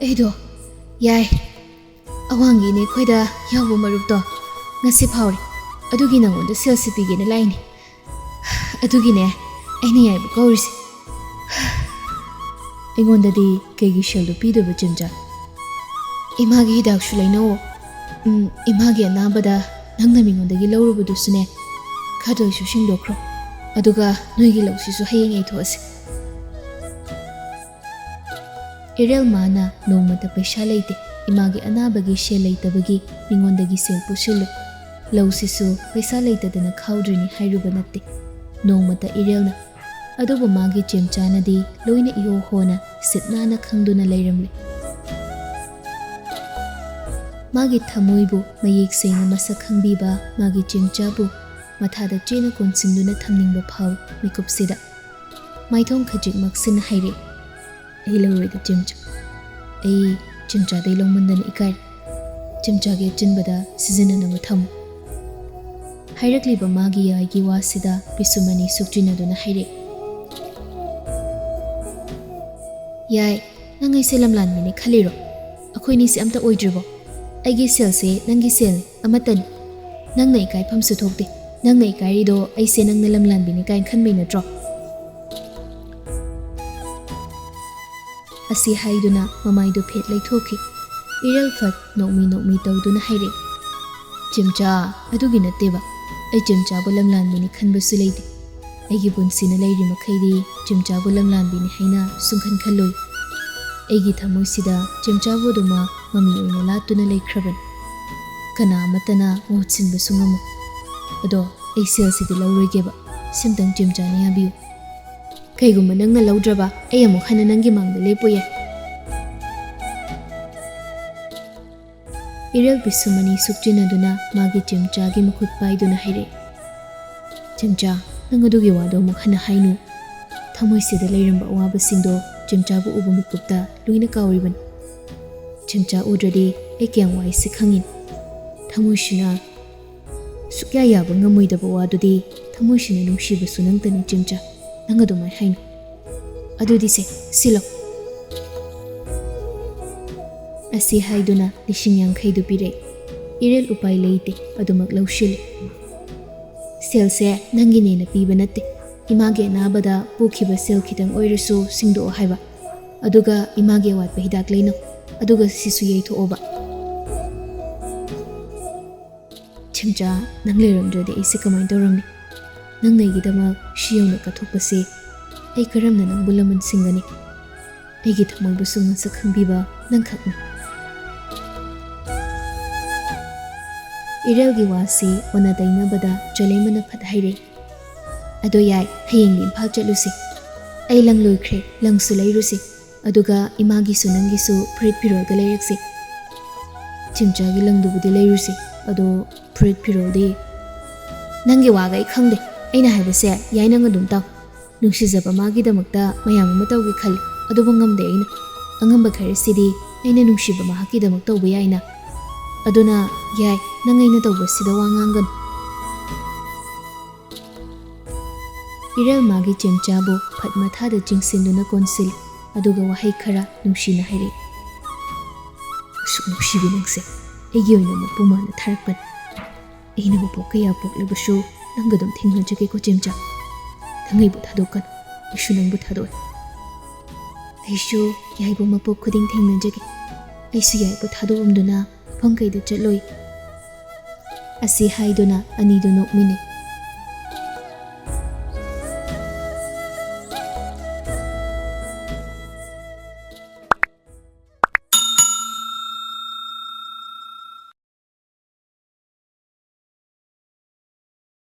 "ꯑꯩꯗꯣ, ꯌꯥꯏ, ꯑꯋꯥꯡꯒꯤ ꯏꯅꯦ ꯈꯣꯏꯗ ꯌꯥꯎꯕ ꯃꯔꯨꯞꯇꯣ ꯉꯁꯤ ꯐꯥꯎꯔꯦ꯫ ꯑꯗꯨꯒꯤ ꯅꯉꯣꯟꯗ ꯁꯦꯜꯁꯦ ꯄꯤꯒꯦꯅ ꯂꯥꯛꯏꯅꯦ꯫ ꯑꯗꯨꯒꯤꯅꯦ ꯑꯩꯅ ꯌꯥꯏꯕ ꯀꯧꯔꯤꯁꯦ꯫" "ꯑꯩꯉꯣꯟꯗꯗꯤ ꯀꯩꯒꯤ ꯁꯦꯜꯗꯣ ꯄꯤꯗꯣꯏꯕ, ꯆꯦꯝꯆꯥ?" "ꯏꯃꯥꯒꯤ ꯍꯤꯗꯥꯛꯁꯨ ꯂꯩꯅꯧ꯫ ꯎꯝ, ꯏꯃꯥꯒꯤ ꯑꯅꯥꯕꯗ ꯅꯪꯅ ꯃꯤꯉꯣꯟꯗꯒꯤ ꯂꯧꯔꯨꯕꯗꯨꯁꯨꯅꯦ, ꯈꯔꯗ ꯑꯣꯏꯁꯨ ꯁꯤꯡꯗꯣꯛꯈ꯭ꯔꯣ꯫ ꯑꯗꯨꯒ ꯅꯣꯏꯒꯤ ꯂꯧꯁꯤꯁꯨ ꯍꯌꯦꯡ ꯌꯩꯊꯣꯛꯑꯁꯤ꯫" ꯏꯔꯦꯜ ꯃꯥꯅ ꯅꯣꯡꯃꯇ ꯄꯩꯁꯥ ꯂꯩꯇꯦ, ꯏꯃꯥꯒꯤ ꯑꯅꯥꯕꯒꯤ ꯁꯦꯜ ꯂꯩꯇꯕꯒꯤ ꯃꯤꯉꯣꯟꯗꯒꯤ ꯁꯦꯜ ꯄꯨꯁꯤꯜꯂꯨ, ꯂꯧꯁꯤꯁꯨ ꯄꯩꯁꯥ ꯂꯩꯇꯗꯅ ꯈꯥꯎꯗ꯭ꯔꯤꯅꯤ ꯍꯥꯏꯔꯨꯕ ꯅꯠꯇꯦ ꯅꯣꯡꯃꯇ ꯏꯔꯦꯜꯅ꯫ ꯑꯗꯨꯕꯨ ꯃꯥꯒꯤ ꯆꯦꯝꯆꯥꯅꯗꯤ ꯂꯣꯏꯅ ꯏꯍꯣ ꯍꯣꯅ ꯁꯤꯠ ꯅꯥꯟꯅ ꯈꯪꯗꯨꯅ ꯂꯩꯔꯝꯂꯦ꯫ ꯃꯥꯒꯤ ꯊꯃꯣꯏꯕꯨ ꯃꯌꯦꯛ ꯁꯦꯡꯅ ꯃꯁꯛ ꯈꯪꯕꯤꯕ ꯃꯥꯒꯤ ꯆꯦꯝꯆꯥꯕꯨ ꯃꯊꯥꯗ ꯆꯦꯅ ꯀꯣꯟꯁꯤꯟꯗꯨꯅ ꯊꯝꯅꯤꯡꯕ ꯐꯥꯎꯏ꯫ ꯃꯤꯀꯨꯞꯁꯤꯗ ꯃꯥꯏꯊꯣꯡ ꯈꯖꯤꯛꯃꯛ ꯁꯤꯟꯅ ꯍꯥꯏꯔꯛꯏ, "ꯑꯩ ꯂꯧꯔꯣꯏꯗ ꯆꯦꯝꯆꯥ꯫ ꯑꯩ ꯆꯦꯝꯆꯥꯗꯩ ꯂꯧꯃꯟꯗꯅ ꯏꯀꯥꯏꯔꯦ꯫ ꯆꯦꯝꯆꯥꯒꯤ ꯑꯆꯤꯟꯕꯗ ꯁꯤꯖꯤꯟꯅꯅꯕ ꯊꯝꯃꯨ"꯫ ꯍꯥꯏꯔꯛꯂꯤꯕ ꯃꯥꯒꯤ ꯌꯥꯏꯒꯤ ꯋꯥꯁꯤꯗ ꯄꯤꯁꯨꯝ ꯑꯅꯤ ꯁꯨꯛꯆꯤꯟꯅꯗꯨꯅ ꯍꯥꯏꯔꯛꯏ, "ꯌꯥꯏ, ꯅꯪ ꯑꯩꯁꯦ ꯂꯝꯂꯥꯟꯕꯤꯅꯤ ꯈꯜꯂꯤꯔꯣ? ꯑꯩꯈꯣꯏꯅꯤꯁꯦ ꯑꯝꯇ ꯑꯣꯏꯗ꯭ꯔꯤꯕꯣ? ꯑꯩꯒꯤ ꯁꯦꯜꯁꯦ ꯅꯪꯒꯤ ꯁꯦꯜꯅꯤ, ꯑꯃꯠꯇꯅꯤ꯫ ꯅꯪꯅ ꯏꯀꯥꯏꯐꯝꯁꯨ ꯊꯣꯛꯇꯦ꯫ ꯅꯪꯅ ꯏꯀꯥꯏꯔꯤꯗꯣ ꯑꯩꯁꯦ ꯅꯪꯅ ꯂꯝꯂꯥꯟꯕꯤꯅꯤ ꯀꯥꯏꯅ ꯈꯟꯕꯩ ꯅꯠꯇ꯭ꯔꯣ?" ꯑꯁꯤ ꯍꯥꯏꯗꯨꯅ ꯃꯃꯥꯏꯗꯨ ꯐꯦꯠ ꯂꯩꯊꯣꯛꯈꯤ꯫ ꯏꯔꯦꯜ ꯐꯠ ꯅꯣꯛꯃꯤ ꯅꯣꯛꯃꯤ ꯇꯧꯗꯨꯅ ꯍꯥꯏꯔꯛꯏ, "ꯆꯦꯝꯆꯥ, ꯑꯗꯨꯒꯤ ꯅꯠꯇꯦꯕ꯫ ꯑꯩ ꯆꯦꯝꯆꯥꯕꯨ ꯂꯝꯂꯥꯟꯕꯤꯅꯤ ꯈꯟꯕꯁꯨ ꯂꯩꯇꯦ꯫ ꯑꯩꯒꯤ ꯄꯨꯟꯁꯤꯅ ꯂꯩꯔꯤ ꯃꯈꯩꯗꯤ ꯆꯦꯝꯆꯥꯕꯨ ꯂꯝꯂꯥꯟꯕꯤꯅꯤ ꯍꯥꯏꯅ ꯁꯨꯡꯈꯟ ꯈꯜꯂꯣꯏ꯫ ꯑꯩꯒꯤ ꯊꯃꯣꯏꯁꯤꯗ ꯆꯦꯝꯆꯥꯕꯨ ꯑꯗꯨꯃꯛ ꯃꯃꯤ ꯑꯣꯏꯅ ꯂꯥꯠꯇꯨꯅ ꯂꯩꯈ꯭ꯔꯕꯅꯤ꯫ ꯀꯅꯥ ꯑꯃꯠꯇꯅ ꯃꯍꯨꯠ ꯁꯤꯟꯕꯁꯨ ꯉꯝꯃꯣꯏ꯫ ꯑꯗꯣ ꯑꯩ ꯁꯦꯜꯁꯤꯗꯤ ꯂꯧꯔꯣꯏꯒꯦꯕ꯫ ꯁꯤꯝꯇꯪ ꯆꯦꯝꯆꯥꯅ ꯌꯥꯕꯤꯌꯨ꯫ ꯀꯩꯒꯨꯝꯕ ꯅꯪꯅ ꯂꯧꯗ꯭ꯔꯕ, ꯑꯩ ꯑꯃꯨꯛ ꯍꯟꯅ ꯅꯪꯒꯤ ꯃꯥꯡꯗ ꯂꯦꯞꯄꯣꯏꯌꯦ"꯫ ꯏꯔꯦꯜ ꯄꯤꯁꯨꯝ ꯑꯅꯤ ꯁꯨꯛꯆꯤꯟꯅꯗꯨꯅ ꯃꯥꯒꯤ ꯆꯦꯝꯆꯥꯒꯤ ꯃꯈꯨꯠ ꯄꯥꯏꯗꯨꯅ ꯍꯥꯏꯔꯛꯏ, "ꯆꯦꯝꯆꯥ, ꯅꯪ ꯑꯗꯨꯒꯤ ꯋꯥꯗꯣ ꯑꯃꯨꯛ ꯍꯟꯅ ꯍꯥꯏꯅꯨ꯫ ꯊꯃꯣꯏꯁꯤꯗ ꯂꯩꯔꯝꯕ ꯑꯋꯥꯕꯁꯤꯡꯗꯣ ꯆꯦꯝꯆꯥꯕꯨ ꯎꯕ ꯃꯤꯀꯨꯞꯇ ꯂꯣꯏꯅ ꯀꯥꯎꯔꯤꯕꯅꯤ꯫ ꯆꯦꯝꯆꯥ ꯎꯗ꯭ꯔꯗꯤ ꯑꯩ ꯀꯌꯥꯝ ꯋꯥꯏꯁꯤ ꯈꯪꯉꯤꯅꯤ꯫ ꯊꯃꯣꯏꯁꯤꯅ ꯁꯨꯛꯌꯥ ꯌꯥꯕ ꯉꯝꯃꯣꯏꯗꯕ ꯋꯥꯗꯨꯗꯤ ꯊꯃꯣꯏꯁꯤꯅ ꯅꯨꯡꯁꯤꯕꯁꯨ ꯅꯪꯇꯅꯤ ꯆꯦꯝꯆꯥ꯫ ꯅꯪ ꯑꯗꯨꯃꯥꯏ ꯍꯥꯏꯅꯨ꯫ ꯑꯗꯨꯗꯤ ꯁꯦ, ꯁꯤꯂꯣ"꯫ ꯑꯁꯤ ꯍꯥꯏꯗꯨꯅ ꯂꯤꯁꯤꯡ ꯌꯥꯡꯈꯩꯗꯨ ꯄꯤꯔꯛꯏ꯫ ꯏꯔꯦꯜ ꯎꯄꯥꯏ ꯂꯩꯇꯦ, ꯑꯗꯨꯃꯛ ꯂꯧꯁꯤꯜꯂꯤ꯫ "ꯁꯦꯜꯁꯦ ꯅꯪꯒꯤꯅꯦꯅ ꯄꯤꯕ ꯅꯠꯇꯦ꯫ ꯏꯃꯥꯒꯤ ꯑꯅꯥꯕꯗ ꯄꯨꯈꯤꯕ ꯁꯦꯜ ꯈꯤꯇꯪ ꯑꯣꯏꯔꯁꯨ ꯁꯤꯡꯗꯣꯛꯑꯣ ꯍꯥꯏꯕ꯫ ꯑꯗꯨꯒ ꯏꯃꯥꯒꯤ ꯑꯋꯥꯠꯄ ꯍꯤꯗꯥꯛ ꯂꯩꯅꯧ꯫ ꯑꯗꯨꯒ ꯁꯤꯁꯨ ꯌꯩꯊꯣꯛꯑꯣꯕ"꯫ "ꯆꯦꯝꯆꯥ, ꯅꯪ ꯂꯩꯔꯝꯗ꯭ꯔꯗꯤ ꯑꯩꯁꯦ ꯀꯃꯥꯏꯅ ꯇꯧꯔꯝꯅꯤ? ꯅꯪꯅ ꯑꯩꯒꯤꯗꯃꯛ ꯁꯤ ꯌꯧꯅ ꯀꯠꯊꯣꯛꯄꯁꯦ ꯑꯩ ꯀꯔꯝꯅ ꯅꯪꯕꯨ ꯂꯃꯟ ꯁꯤꯡꯒꯅꯤ? ꯑꯩꯒꯤ ꯊꯃꯣꯏꯕꯨꯁꯨ ꯃꯁꯛ ꯈꯪꯕꯤꯕ ꯅꯪꯈꯛꯅꯤ"꯫ ꯏꯔꯦꯜꯒꯤ ꯋꯥꯁꯤ ꯑꯣꯟꯅ ꯇꯩꯅꯕꯗ ꯆꯣꯂꯩꯃꯅ ꯐꯠ ꯍꯥꯏꯔꯛꯏ, "ꯑꯗꯣ ꯌꯥꯏ, ꯍꯌꯦꯡꯗꯤ ꯏꯝꯐꯥꯜ ꯆꯠꯂꯨꯁꯤ꯫ ꯑꯩ ꯂꯪ ꯂꯣꯏꯈ꯭ꯔꯦ, ꯂꯪꯁꯨ ꯂꯩꯔꯨꯁꯤ꯫ ꯑꯗꯨꯒ ꯏꯃꯥꯒꯤꯁꯨ ꯅꯪꯒꯤꯁꯨ ꯐꯨꯔꯤꯠ ꯐꯤꯔꯣꯜꯒ ꯂꯩꯔꯛꯁꯤ"꯫ "ꯆꯦꯝꯆꯥꯒꯤ ꯂꯪꯗꯨꯕꯨꯗꯤ ꯂꯩꯔꯨꯁꯤ, ꯑꯗꯣ ꯐꯨꯔꯤꯠ ꯐꯤꯔꯣꯜꯗꯤ?" "ꯅꯪꯒꯤ ꯋꯥꯒ ꯑꯩ ꯈꯪꯗꯦ꯫ ꯑꯩꯅ ꯍꯥꯏꯕꯁꯦ ꯌꯥꯏ, ꯅꯪ ꯑꯗꯨꯝ ꯇꯥꯎ꯫ ꯅꯨꯡꯁꯤꯖꯕ ꯃꯥꯒꯤꯗꯃꯛꯇ ꯃꯌꯥꯝ ꯑꯃ ꯇꯧꯒꯦ ꯈꯜꯂꯤ, ꯑꯗꯨꯕꯨ ꯉꯝꯗꯦ ꯑꯩꯅ꯫ ꯑꯉꯝꯕ ꯈꯔꯁꯤꯗꯤ ꯑꯩꯅ ꯅꯨꯡꯁꯤꯕ ꯃꯍꯥꯛꯀꯤꯗꯃꯛ ꯇꯧꯕ ꯌꯥꯏꯅ꯫ ꯑꯗꯨꯅ ꯌꯥꯏ, ꯅꯪ ꯑꯩꯅ ꯇꯧꯕꯁꯤꯗ ꯋꯥ ꯉꯥꯡꯒꯅꯨ"꯫ ꯏꯔꯦꯜ ꯃꯥꯒꯤ ꯆꯦꯝꯆꯥꯕꯨ ꯐꯠ ꯃꯊꯥꯗ ꯆꯤꯡꯁꯤꯟꯗꯨꯅ ꯀꯣꯟꯁꯤꯜꯂꯤ, ꯑꯗꯨꯒ ꯋꯥꯍꯩ ꯈꯔ ꯅꯨꯡꯁꯤꯅ ꯍꯥꯏꯔꯛꯏ꯫ "ꯑꯁꯨꯛ ꯅꯨꯡꯁꯤꯕꯤ ꯅꯪꯁꯦ ꯑꯩꯒꯤ ꯑꯣꯏꯅ ꯃꯄꯨ ꯃꯥꯅ ꯊꯥꯔꯛꯄꯅꯤ꯫ ꯑꯩꯅ ꯃꯄꯣꯛ ꯀꯌꯥ ꯄꯣꯛꯂꯕꯁꯨ ꯅꯪꯒ ꯑꯗꯨꯝ ꯊꯦꯡꯅꯖꯒꯦꯀꯣ ꯆꯦꯝꯆꯥ꯫ ꯅꯪ ꯑꯩꯕꯨ ꯊꯥꯗꯣꯛꯀꯅꯨ, ꯑꯩꯁꯨ ꯅꯪꯕꯨ ꯊꯥꯗꯣꯛꯑꯣꯏ꯫ ꯑꯩꯁꯨ ꯌꯥꯏꯕꯨ ꯃꯄꯣꯛ ꯈꯨꯗꯤꯡ ꯊꯦꯡꯅꯖꯒꯦ꯫ ꯑꯩꯁꯨ ꯌꯥꯏꯕꯨ ꯊꯥꯗꯣꯛꯑꯝꯗꯨꯅ ꯃꯐꯝ ꯀꯩꯗ ꯆꯠꯂꯣꯏ"꯫ ꯑꯁꯤ ꯍꯥꯏꯗꯨꯅ ꯑꯅꯤꯗꯨ ꯅꯣꯛꯃꯤꯟꯅꯩ꯫